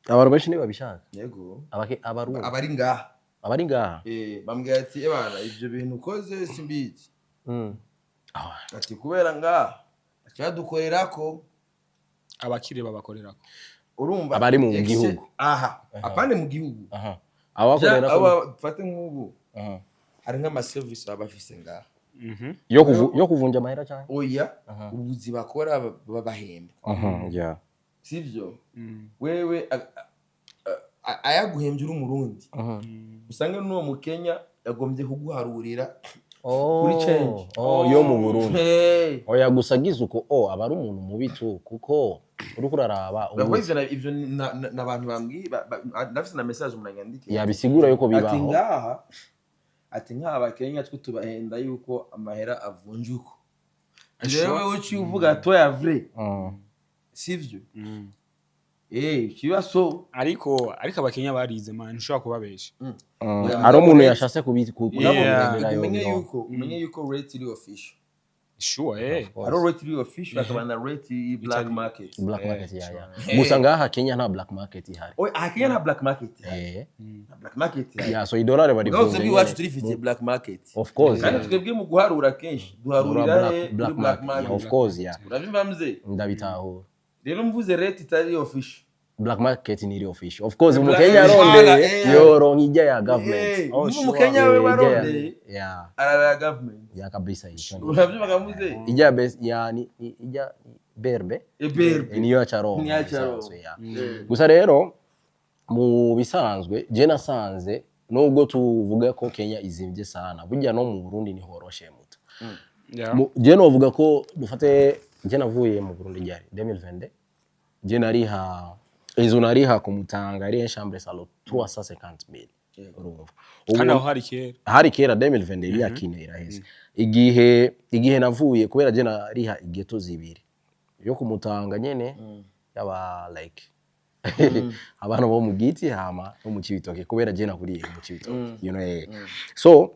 Speaker 2: Abantu benshi ntibabishaka.
Speaker 1: Yego.
Speaker 2: Abarundi?
Speaker 1: Abari ngaha.
Speaker 2: Abari ngaha.
Speaker 1: Bambwira ati: "Ebana, ivyo bintu ukoze simbizi." Ati kubera ngaha baca badukorerako.
Speaker 3: Abakire babakorerako.
Speaker 1: Urumva?
Speaker 2: Abari mu gihugu.
Speaker 1: Aha, apane mu gihugu.
Speaker 2: Aha, abakorera ko.
Speaker 1: Fate nk'ubu hari nk'amaserivisi baba bafise ngaha.
Speaker 2: Yo kuvunja amahera cyane?
Speaker 1: Oya, ubuzi bakora babahemba, sivyo? Wewe ayaguhembye uri Umurundi, usange n'uwo Mukenya yagombye kuguharurira kuri change.
Speaker 2: Oh, yo mu Burundi.
Speaker 1: Hey.
Speaker 2: Oya, gusa agize uko, oh, aba ari umuntu mubi tu, kuko uriko uraraba
Speaker 1: Urabona ivyo n'abantu bambwiye, ndafise na message umuntu yanyandikiye.
Speaker 2: Yabisigura yuko
Speaker 1: Ati
Speaker 2: bibaho.
Speaker 1: ngaha, ati nk'aba Bakenya twe tubahenda yuko amahera avunja uko. Rero wewe uciye uvuga to ya vrai, sivyo? Kiba so.
Speaker 3: Ariko Abakenya barize, man, ntushobora kubabesha.
Speaker 2: Ari umuntu yashatse kubikorera.
Speaker 1: Umenye yuko rate iri official.
Speaker 3: Sure, eh.
Speaker 1: Hari rate iri official, hakaba na rate iri black market.
Speaker 2: Black market, ya. Gusa ngaha Kenya nta black market ihari.
Speaker 1: Oya, aha Kenya nta black market ihari. Nta black market ihari.
Speaker 2: Yeah, so idolari
Speaker 1: Mugabo
Speaker 2: barivunja
Speaker 1: twebwe iwacu
Speaker 2: nyene.
Speaker 1: turifitiye black market.
Speaker 2: Of course.
Speaker 1: Kandi twebwe mu guharura kenshi duharurira he?
Speaker 2: Black,
Speaker 1: Kuri black
Speaker 2: market, yeah,
Speaker 1: market.
Speaker 2: of course, yeah.
Speaker 1: Uravyumva, mzee?
Speaker 2: Ndabitahura.
Speaker 1: Rero mvuze rate itari official.
Speaker 2: Black market ni official, of course.
Speaker 1: Black
Speaker 2: Umukenya arondeye
Speaker 1: Eh.
Speaker 2: yoronka ijya ya government.
Speaker 3: Oh,
Speaker 1: Mvuze
Speaker 3: sure.
Speaker 1: Umukenya we
Speaker 2: Eh, ijya ya-
Speaker 1: warondeye
Speaker 2: yeah.
Speaker 1: arara ya government.
Speaker 2: Ya kabisa, ico
Speaker 1: Uravyumva, mzee?
Speaker 2: ijya ya ijya berbe.
Speaker 1: Eberbe.
Speaker 2: Niyo yacaronka.
Speaker 1: Niyo acaronka.
Speaker 2: Bisanzwe, yeah. Gusa rero mu bisanzwe je nasanze nubwo tuvuga ko Kenya izimvye sana, burya no mu Burundi nihoroshe muto. Je novuga ko dufate, je navuye mu Burundi ryari? 2022. Je nariha inzu, nariha ku Mutanga, ari chambre salon, 350,000, urumva?
Speaker 3: Kandi
Speaker 2: Ubu
Speaker 3: aho hari kera.
Speaker 2: Hari kera, 2022, imyaka 4 iraheze. Igihe navuye, kubera je nariha igeto zibiri yo kumutanga nyene, yaba like abantu bo mu giti hama no mu Cibitoke, kubera je nakuriye mu Cibitoke. So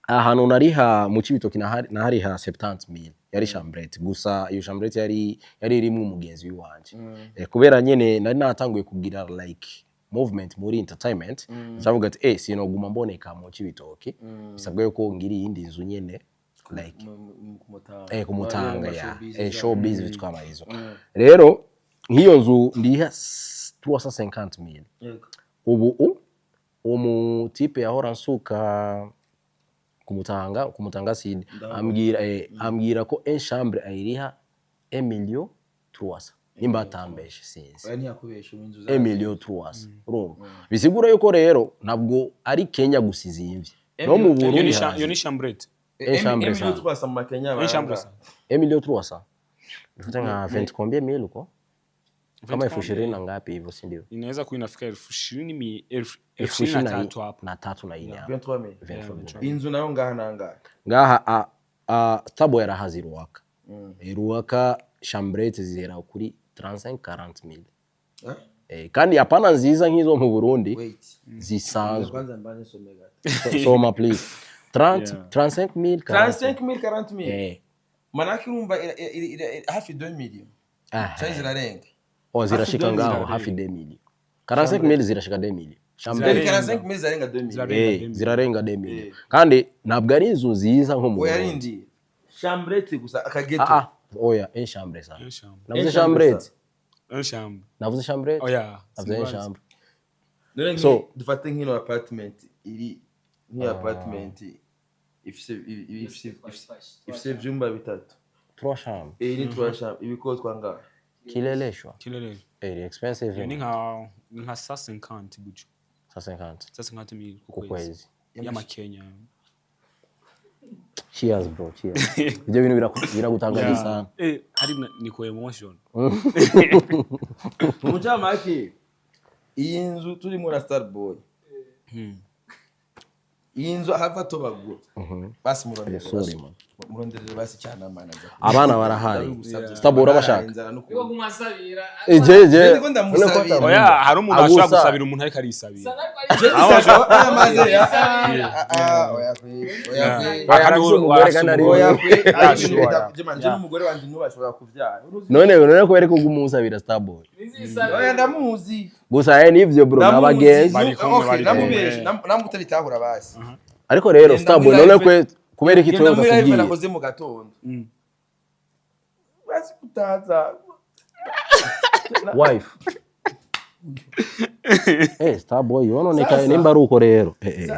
Speaker 2: ahantu nariha mu Cibitoke nahariha 70,000, yari chambrette gusa. Iyo chambrette yari irimwo umugenzi w'iwanje. Kubera nyene nari natanguye kugira like movement muri entertainment, ndavuga ati sinoguma mboneka mu Cibitoke, bisabwa yuko ngira iyindi nzu nyene like kumutanga ya showbiz bitwama izo. Rero nk'iyo nzu ndiha 350,000. Ubu uwo mutipe yahora nsuka kumutanga sud ambwira ko un chambre ayiriha 1 million 300, nimba atambeshe, sinzi.
Speaker 1: Oya, ntiyakubesha inzu.
Speaker 2: 1 million 300, urumva? Bisigura yuko rero ntabwo ari Kenya gusa izimvye, no mu
Speaker 3: Iyo
Speaker 2: Burundi
Speaker 3: ni
Speaker 2: harazi.
Speaker 3: Iyo ni chambrette.
Speaker 2: Un chambre
Speaker 1: Million
Speaker 2: ça.
Speaker 1: 300 mu Makenya.
Speaker 3: Une chambre ça.
Speaker 2: 1 million 300, dufate nka 20 combien mille uko, kama 20,000 na ngapi hivyo, si ndio?
Speaker 3: Inaweza kuwa inafika elfu ishirini elfu
Speaker 2: elfu
Speaker 3: ishirini
Speaker 2: ishirini
Speaker 3: na
Speaker 2: na
Speaker 3: tatu hapo.
Speaker 2: Na tatu na ine hapo.
Speaker 1: 23,000.
Speaker 2: 23,000.
Speaker 1: Inzu nayo ngaha nangahe?
Speaker 2: Ngaha a tabo yarahazi Ruaka. Ruaka chambrette zihera kuri 35 40 mille.
Speaker 1: Eh?
Speaker 2: Kandi hapana nziza nk'izo mu Burundi.
Speaker 1: Wait.
Speaker 2: Zisanzwe.
Speaker 1: Kwanza mbanze nsome gato.
Speaker 2: Soma please, 30
Speaker 3: Yeah.
Speaker 2: 35 mille, 40.
Speaker 1: 35,000, 40,000. Manake urumva hafi 2 million. Cyangwa zirarenga.
Speaker 2: Oh, zirashika
Speaker 1: Hafi
Speaker 2: ngaho
Speaker 3: zirarenga.
Speaker 2: hafi 2 million, 45 mille zirashika 2 million chambrette.
Speaker 3: Zirarenga.
Speaker 1: 45,000 zirarenga 2 million.
Speaker 3: Zirarenga.
Speaker 2: Zirarenga 2 million. Kandi ntabwo ari inzu nziza nko mu
Speaker 1: Oya,
Speaker 2: Burundi.
Speaker 1: rindi chambrette gusa, akageto.
Speaker 2: Ah ah, oya, un chambre ça.
Speaker 3: Une chambre.
Speaker 2: Navuze
Speaker 1: Un chambre.
Speaker 2: chambrette.
Speaker 3: Une chambre.
Speaker 2: Navuze chambrette.
Speaker 3: Oya.
Speaker 2: Navuze un
Speaker 3: Simbazi.
Speaker 2: chambre.
Speaker 1: None dufate nk'ino apartment iri, nk'iyo apartment ifise ivyumba bitatu.
Speaker 2: Trois chambres.
Speaker 1: Ni trois chambres, ibikodwa ngaha?
Speaker 2: Kileleshwa.
Speaker 3: Kilele.
Speaker 2: Expensive.
Speaker 3: Iyo ni nka 150 gutyo.
Speaker 2: 150.
Speaker 3: 150 mille ku
Speaker 2: Ku
Speaker 3: kwezi.
Speaker 2: kwezi.
Speaker 3: Y'amakenya.
Speaker 2: Cheers bro, cheers. Ibyo bintu biragutangaza sana.
Speaker 3: Hari niko emotion.
Speaker 1: Mu ncamake, iyi nzu turimo na Starboy. Iyi nzu ahava atobagura basi, murondere.
Speaker 2: Sorry,
Speaker 1: Basi.
Speaker 2: Man.
Speaker 1: Murondere basi cyane amana aza.
Speaker 2: Abana barahari.
Speaker 1: Ndabigusabye.
Speaker 2: Starboy, urabashaka?
Speaker 1: Inzara no
Speaker 4: Niko kumasabira.
Speaker 2: Je je.
Speaker 1: Ndiko ndamusabira.
Speaker 3: Oya, hari umuntu ashobora
Speaker 2: Agusa.
Speaker 3: gusabira umuntu ariko arisabira.
Speaker 1: Amaze ya, ah, oya kwe, oya kwe.
Speaker 2: Oya,
Speaker 3: Kandi
Speaker 2: arafise umugore kandi ari
Speaker 1: Oya kwe.
Speaker 3: Yeah,
Speaker 1: Ari ibintu
Speaker 3: sure.
Speaker 1: je n'umugore wanje ntubashobora kuvyara.
Speaker 2: None kubera ko umusabira, Starboy?
Speaker 1: Oya, ndamuzi.
Speaker 2: Gusa nivyo bro,
Speaker 1: Ndamuzi.
Speaker 2: n'abagenzi.
Speaker 3: Bari kumwe,
Speaker 1: Okay,
Speaker 3: bari kumwe.
Speaker 1: namubeshe, namutabitahura basi.
Speaker 2: Ariko rero
Speaker 1: Genda
Speaker 2: Starboy,
Speaker 1: muri
Speaker 2: none
Speaker 1: live.
Speaker 2: kwe kubera iki
Speaker 1: Genda
Speaker 2: twewe
Speaker 1: muri live
Speaker 2: utatubwiye?
Speaker 1: nakoze mu gatondo, basi kutaza.
Speaker 2: Wife, Starboy yononekaye.
Speaker 1: Sasa.
Speaker 2: Nimba ari uko rero,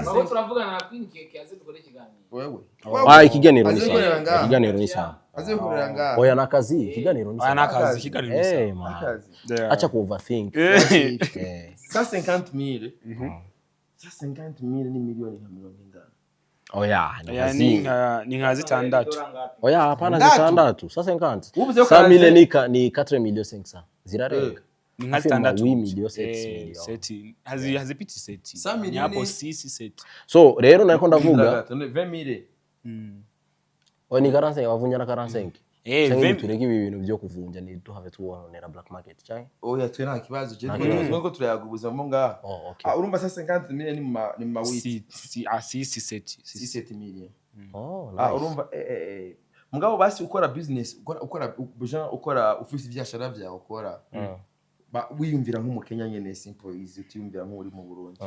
Speaker 4: Aho turavugana na Queen Keke aze dukore ikiganiro.
Speaker 1: Wewe.
Speaker 2: Ah, ikiganiro ni
Speaker 1: Aze
Speaker 2: sawa.
Speaker 1: gukorera ngaha.
Speaker 2: Ikiganiro ni sawa.
Speaker 1: Aze gukorera ngaha.
Speaker 2: Oya, nakazi, ikiganiro ni
Speaker 3: Oya,
Speaker 2: sawa.
Speaker 3: nakazi, ikiganiro ni sawa.
Speaker 2: Man.
Speaker 1: Akazi.
Speaker 2: Acha ku overthink.
Speaker 1: 150 mille, 150 mille ni miliyoni nka 50.
Speaker 2: Oya, ni
Speaker 3: Oya,
Speaker 2: kazi.
Speaker 3: ni nka 6.
Speaker 2: Oya, hapana.
Speaker 1: Ndatu.
Speaker 2: 6 sasa nkanti
Speaker 1: Uvuze ko
Speaker 2: 100 mille
Speaker 1: kaze-
Speaker 2: ni 4 millions 500 zirarenga.
Speaker 3: Ni nka
Speaker 2: Hafi ma
Speaker 3: 6.
Speaker 2: 8 millions, 7 millions.
Speaker 3: Sept hazipiti sept.
Speaker 1: 100
Speaker 3: Ni
Speaker 1: millions
Speaker 3: hapo six sept.
Speaker 2: So rero nariko ndavuga,
Speaker 1: 20 mille.
Speaker 2: Oya, ni 45, bavunja na 45. Canke tureke ibi bintu byo kuvunja, ni tuhave tuwononera black market canke?
Speaker 1: Oya, twe nta kibazo je.
Speaker 2: Nta
Speaker 1: Twiko ko turayaga ubuzima mo ngaha.
Speaker 2: Oh, okay.
Speaker 1: Ah, urumva 150 mille ni mu ma huit.
Speaker 3: Si, ah, six sept.
Speaker 1: 6 7 millions.
Speaker 2: Oh, nice.
Speaker 1: Ah, urumva, mugabo basi ukora business, ukora genre ukora ufise ivyashara vyawe ukora, wiyumvira nk'umukenya nyene, simple, easy, utiyumvira nk'uri mu Burundi.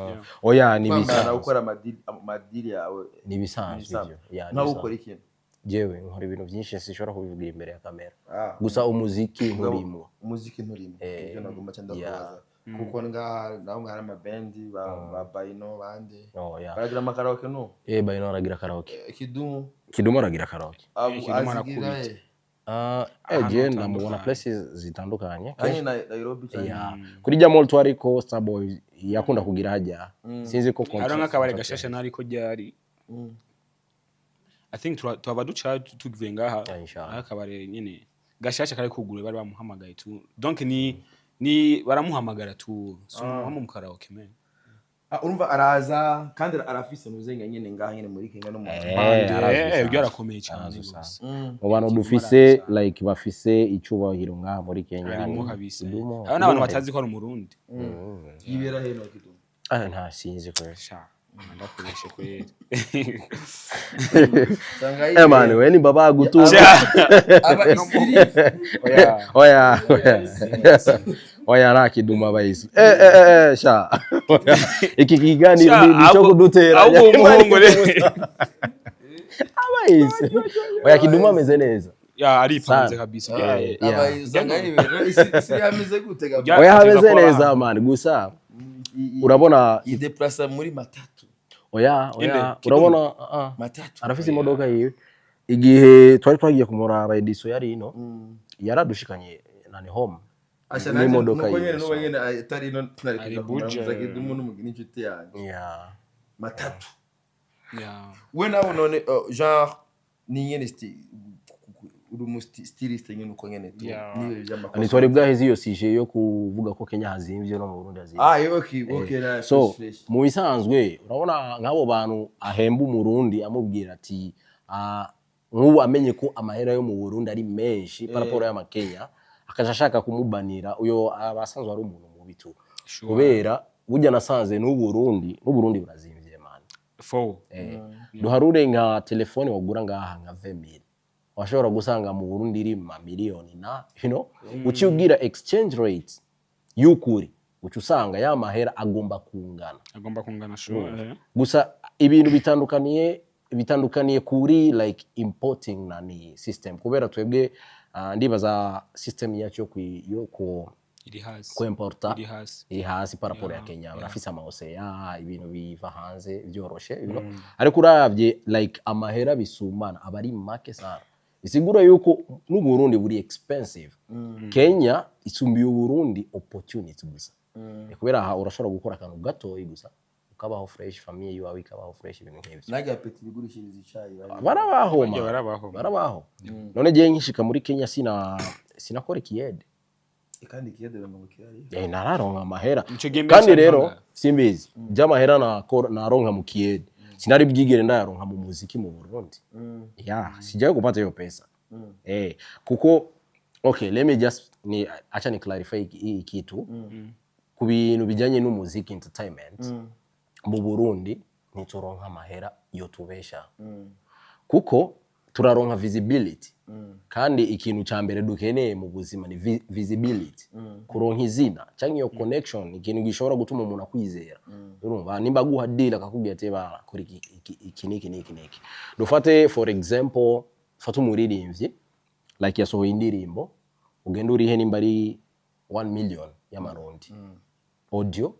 Speaker 2: Oya, ni
Speaker 1: Kwambara,
Speaker 2: bisanzwe.
Speaker 1: ukora amadili yawe.
Speaker 2: Ni bisanzwe
Speaker 1: Ibisanzwe.
Speaker 2: ivyo. Ya, ni
Speaker 1: Nawe
Speaker 2: bisanzwe.
Speaker 1: ukora ikintu?
Speaker 2: Jewe nkora ibintu byinshi, sinshobora kubivugira imbere ya kamera.
Speaker 1: Ah.
Speaker 2: Gusa umuziki
Speaker 1: Mugabo,
Speaker 2: nturimwo.
Speaker 1: Umuziki nturimo? Ibyo nagomba cyane ndakubaza, kuko ngaha naho hari amabendi ba Baino bande
Speaker 2: Oh, ya.
Speaker 1: baragira amakaraoke no?
Speaker 2: Baino aragira karaoke.
Speaker 1: Kidumu?
Speaker 2: Kidumu aragira karaoke.
Speaker 1: Abu
Speaker 3: Kidumu
Speaker 1: azigira
Speaker 3: arakubita.
Speaker 2: Ah,
Speaker 3: Ahantu
Speaker 2: je ndamubona
Speaker 3: hatandukanye.
Speaker 2: places zitandukanye.
Speaker 1: Kanye na Nairobi cyane.
Speaker 2: Ya. Kuri rya mall twariko, Starboy yakunda kugira hajya. Sinzi ko
Speaker 3: Hariho nk'akabari gashasha nariko ryari. I think tuhava duca tuvuye ngaha.
Speaker 2: Yeah, inshallah.
Speaker 3: Hariho akabari nyene gashasha kari kuguruye, bari bamuhamagaye tu, donc ni baramuhamagara tu, si umuhama mu karaoke man.
Speaker 1: Ah, urumva araza kandi arafise nuzenga nyene ngaha nyene muri Kenya no mu
Speaker 2: Arazwi sana.
Speaker 3: Ibyo arakomeye cyane
Speaker 2: Arazwi
Speaker 3: rwose.
Speaker 2: sana. Mu bantu dufise like bafise icubahiro ngaha muri Kenya.
Speaker 3: Harimo
Speaker 2: ni
Speaker 3: kabisa.
Speaker 2: Kidumu.
Speaker 3: Hariho n'abantu batazi ko ari umurundi.
Speaker 1: Yibera heno Kidumu?
Speaker 2: Ah, nta sinzi kweli.
Speaker 3: Sha, ndakoreshe kweli.
Speaker 1: Sanga
Speaker 2: Man, we ni baba gutunga.
Speaker 1: Aba isiri.
Speaker 3: Oya.
Speaker 2: Oya, oya. Oya, nta Kidumu abayisi. Sha. Iki kiganiro
Speaker 3: Sha,
Speaker 2: ni cyo kudutera.
Speaker 3: Ahubwo umuhungu rero.
Speaker 2: Abayisi. Oya, Kidumu ameze neza.
Speaker 3: Ya, aripanze
Speaker 2: Sana.
Speaker 3: kabisa.
Speaker 2: Yeah.
Speaker 1: Aba usanga yibera isi yameze gute ga?
Speaker 3: Ya,
Speaker 2: Oya,
Speaker 3: ateza
Speaker 2: hameze
Speaker 3: kuba
Speaker 2: neza
Speaker 3: ahantu.
Speaker 2: man, gusa urabona
Speaker 1: Yideplasa muri matatu?
Speaker 2: Oya,
Speaker 3: Inde,
Speaker 2: oya,
Speaker 3: Kidumu?
Speaker 2: urabona, ah.
Speaker 1: Matatu.
Speaker 2: Arafise imodoka yiwe. Igihe twari twagiye kumuraba, Ediso yari ino, yaradushikanye nani home
Speaker 1: Asha
Speaker 2: n'imodoka
Speaker 1: nuko
Speaker 2: yiwe,
Speaker 1: nyene nuko
Speaker 2: so.
Speaker 1: nyene atari no tunari
Speaker 3: Ari
Speaker 1: kuja
Speaker 3: buja.
Speaker 1: kumuramutsa Kidumu n'umugini inshuti yanjye. Matatu. We nawe none, genre ni nyene uri umu styliste nyene uko nyene tu niyo by'amakosa.
Speaker 2: Ntitwari bwaheze iyo sujet yo kuvuga ko Kenya hazimvye no mu Burundi hazimvye.
Speaker 1: Ah, okay, na
Speaker 2: So
Speaker 1: fresh, fresh.
Speaker 2: mu bisanzwe urabona nk'abo bantu ahemba umurundi, amubwira ati, ah, nk'ubu amenye ko amahera yo mu Burundi ari menshi par rapport y'amakenya, akaja ashaka kumubanira, uyo aba asanzwe ari umuntu mubi tu.
Speaker 3: Sure.
Speaker 2: Kubera burya nasanze n'Uburundi burazimvye man.
Speaker 3: Four.
Speaker 2: Duharure nka telefone wagura ngaha nka 20000, washobora gusanga mu Burundi iri ma miliyoni na uciye ugira exchange rate y'ukuri, uca usanga ya mahera agomba kungana.
Speaker 3: Agomba kungana, sure.
Speaker 2: Gusa ibintu bitandukaniye kuri like importing nani system, kubera twebwe, ndibaza system yacu yo ku
Speaker 3: Iri hasi.
Speaker 2: kuimporta
Speaker 3: Iri hasi.
Speaker 2: Iri hasi par rapport ya Kenya. Barafise amaoseya, ibintu biva hanze vyoroshe. Ariko uravye like amahera bisumana aba ari make sana, bisigura yuko n'Uburundi buri expensive. Kenya isumbiye Uburundi opportunity gusa. Kubera aha urashobora gukora akantu gatoyi gusa ukabaho fresh, famille yawe ikabaho fresh, ibintu nk'ivyo.
Speaker 1: Naga peti bigurishiriza icayi
Speaker 2: Barabaho
Speaker 3: Bajya
Speaker 2: man.
Speaker 3: barabaho.
Speaker 2: Barabaho. None jewe nkishika muri Kenya sinakora ikiyede.
Speaker 1: Kandi ikiyede ngo kirari.
Speaker 2: Nararonka amahera.
Speaker 3: Ico gihe mbere
Speaker 2: Kandi
Speaker 3: cyane
Speaker 2: rero
Speaker 3: ntanga.
Speaker 2: simbizi by'amahera naronka mu kiyede. Sinari bwigere ndayaronka mu muziki mu Burundi. Yeah, sijawahi kupata hiyo pesa. Kuko okay, let me just ni acha ni clarify hii kitu ku bintu bijanye n'umuziki, entertainment mu Burundi. Ntituronka amahera yo tubesha kuko turaronka visibility, kandi ikintu ca mbere dukeneye mu buzima ni visibility, kuronka izina cyangwa iyo connection, ikintu gishobora gutuma umuntu akwizera. Urumva, nimba aguha deal akakubwira ati: "Bana, kora iki, iki, iki niki niki niki." Dufate for example, fata umuririmbyi, like yasohoye indirimbo, ugenda urihe nimba ari 1 million y'amarundi audio,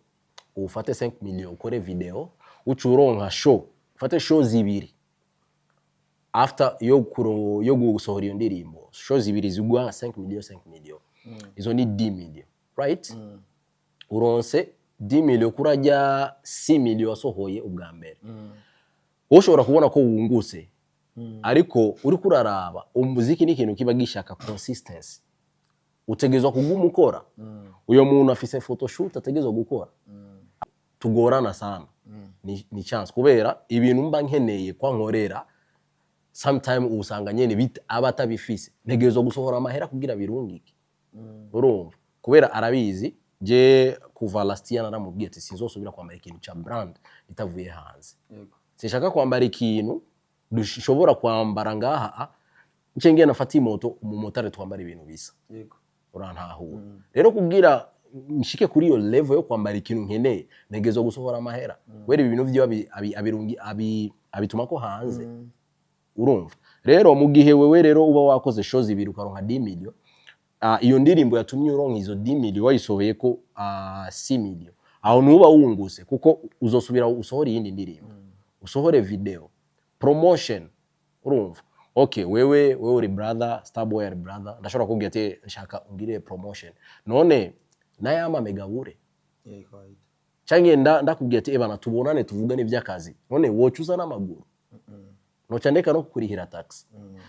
Speaker 2: ufate 5 million ukore video, uca uronka show, ufate show zibiri after yo gusohora iyo ndirimbo, show zibiri zigwa 5 million, 5 million, izo ni 10 million, right? Uronse 10 million kurajya 6 million wasohoye ubwa mbere. Wowe ushobora kubona ko wungutse, ariko uriko uraraba umuziki ni ikintu kiba gishaka consistency, utegerezwa kuguma ukora. Uyo muntu afise photoshoot ategerezwa gukora. Tugorana sana ni chance, kubera ibintu mba nkeneye kwa nkorera, sometime usanga nyene aba atabifise, ntegerezwa gusohora amahera kugira birungike. Urumva, kubera arabizi, je kuva last year naramubwiye ati sinzosubira kwambara ikintu ca brand itavuye hanze. Sinshaka kwambara ikintu dushobora kwambara ngaha, nce ngenda nafata imoto, umumotari twambara ibintu bisa. Urantahura? Rero kugira nshike kuri iyo level yo kwambara ikintu nkeneye, ntegerezwa gusohora amahera, kubera ibi bintu vyiwe abituma ko hanze. Urumva rero, mu gihe wewe rero uba wakoze show zibiri ukaronka 10 million, iyo ndirimbo yatumye uronka izo 10 million wayisohoye ko 6 million, aho ntuba wunguse, kuko uzosubira usohora iyindi ndirimbo, usohore video, promotion. Urumva, okay, wewe uri brother, Starboy ari brother, ndashobora kubwira ati nshaka ungirire promotion, none nayama megabure
Speaker 1: Kawaida.
Speaker 2: Canke ndakubwira ati: "Ebana, tubonane tuvugane ivy'akazi." None woca uza n'amaguru, noca ndeka no kukurihira taxi.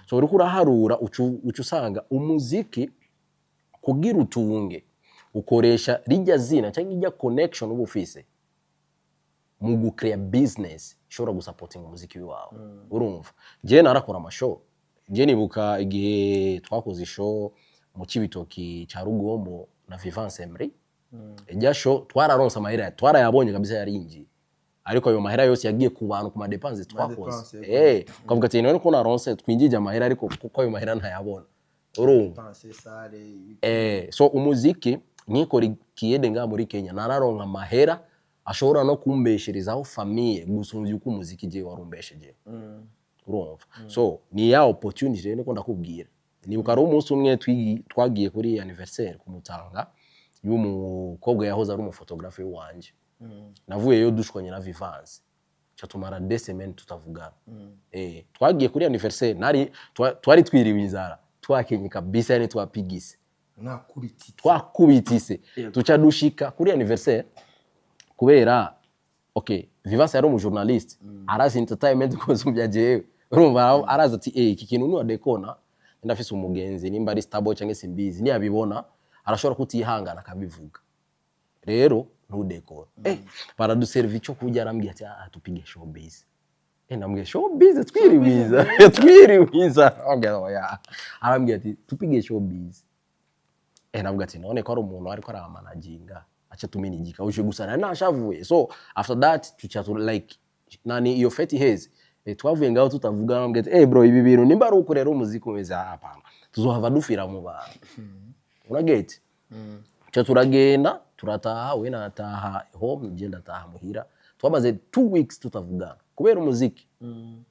Speaker 2: So uriko uraharura, uca usanga umuziki kugira utunge ukoresha rijya zina cyangwa ijya connection uba ufise mu gucreate business ishobora gusapotinga umuziki wawe. Urumva, jewe narakora amashow. Je nibuka igihe twakoze ishow mu Cibitoki ca Rugombo na Vivance Emery. Ijya show twararonse amahera, twarayabonye kabisa, yarinjiye, ariko ayo mahera yose yagiye ku bantu, ku madépenses twakoze.
Speaker 1: Madépenses, yego.
Speaker 2: Ukavuga ati none ko naronse, twinjije amahera, ariko kuko ayo mahera ntayabona. Urumva?
Speaker 1: Dépenses, sale.
Speaker 2: So umuziki nkikora ikiyede ngaha muri Kenya, nararonka amahera ashobora no kumbesherezaho famille gusumvya uko umuziki je warumbesheje. Urumva, so ni ya opportunity rero niko ndakubwira. Nibuka ari umunsi umwe twagiye kuri anniversaire kumutanga y'umukobwa yahoze ari umuphotographe wanje. Navuyeyo dushwanye na Vivance, ca tumara 2 semaines tutavugana. Twagiye kuri anniversaire, nari twari twiriwe inzara, twakenye kabisa, yani twapigise.
Speaker 1: Mwakubititse.
Speaker 2: Twakubitise. Tuca dushika kuri anniversaire, kubera okay, Vivance yari umujournaliste, arazi entertainment kuzumbya jewe. Urumva, arazi ati iki kintu ni wadekona, ndafise umugenzi nimba ari Starboy cyangwa simbizi, niyabibona arashobora kutihangana akabivuga, rero ntudekora. Baraduserva icyo kurya, arambwira ati: "Ah, tupige showbiz." Ndamubwira: "Showbiz twiriwiza, twiriwiza." Arambwira: "Oya." Arambwira ati: "Tupige showbiz." Navuga ati none ko ari umuntu ariko aramanaginga, aca tuminigika uje gusa nari nashavuye. So after that tuca tu like nani iyo fête iheze, twavuye ngaho tutavuga. Nambwira ati: "Bro, ibi bintu nimba ari uko rero umuziki umeze, hapana, tuzohava dufira mu bantu." Uragete ca turagenda, turataha, we nataha home, je ndataha muhira. Twamaze 2 weeks tutavugana kubera umuziki.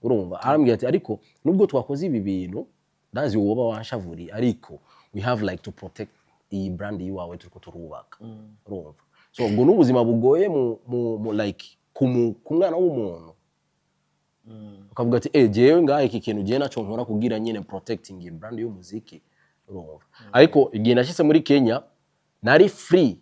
Speaker 2: Urumva, arambwira ati: "Ariko nubwo twakoze ibi bintu, ndazi woba wanshavuriye, ariko we have like to protect iyi brand yiwawe turiko turubaka." Urumva, so ubwo n'ubuzima bugoye mu like ku mwana w'umuntu, ukavuga ati jewe ngaha iki kintu jewe naco nkora kugira nyine protecting iyi brand y'umuziki. Urumva, ariko igihe nashyize muri Kenya nari free,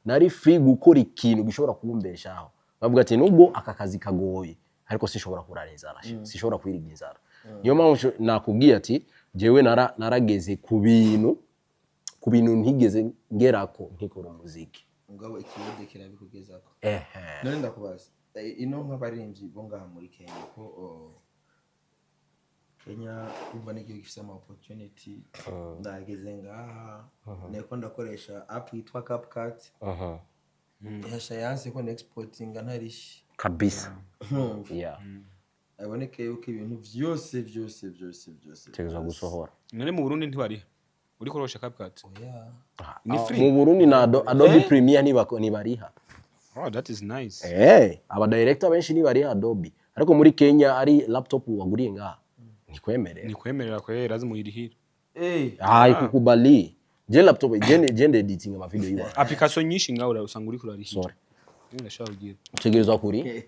Speaker 2: nari free gukora ikintu gishobora kumbeshaho. Bavuga ati nubwo aka kazi kagoye, ariko sinshobora kurara inzara, sinshobora kwiriga inzara. Niyo mpamvu nakubwiye ati jewe narageze ku bintu ntigeze ngerako nkikora umuziki.
Speaker 1: Mugabo ikiyede kirabikugezako.
Speaker 2: Ehe.
Speaker 1: None ndakubaza. Ino nk'abaririmbyi bo ngaha muri Kenya, ko Kenya urumva n'igihugu gifise ama opportunity. Ndageze ngaha, niko ndakoresha app yitwa CapCut. Ihasha yanse ko exportinga ntarishe.
Speaker 2: Kabisa, yeah.
Speaker 1: Aboneke yuko ibintu vyose vyose vyose vyose
Speaker 2: Tegerezwa gusohora.
Speaker 3: None mu Burundi ntibariha uriko urosha CapCut?
Speaker 1: Oya.
Speaker 3: Ni free.
Speaker 2: Mu Burundi na Adobe Premiere ntibariha.
Speaker 3: Oh, that is nice.
Speaker 2: Aba director benshi ntibariha Adobe, ariko muri Kenya ari laptop waguriye ngaha ntikwemerera.
Speaker 3: Ni kwemerera kwera, lazima uyirihire.
Speaker 2: Ah, ikukubali je laptop je ndi editing ama video iwa.
Speaker 3: Application nyinshi ngaho usanga uriko urarihira.
Speaker 2: Sorry.
Speaker 3: Ndashobora kugira.
Speaker 2: Utegerezwa kuri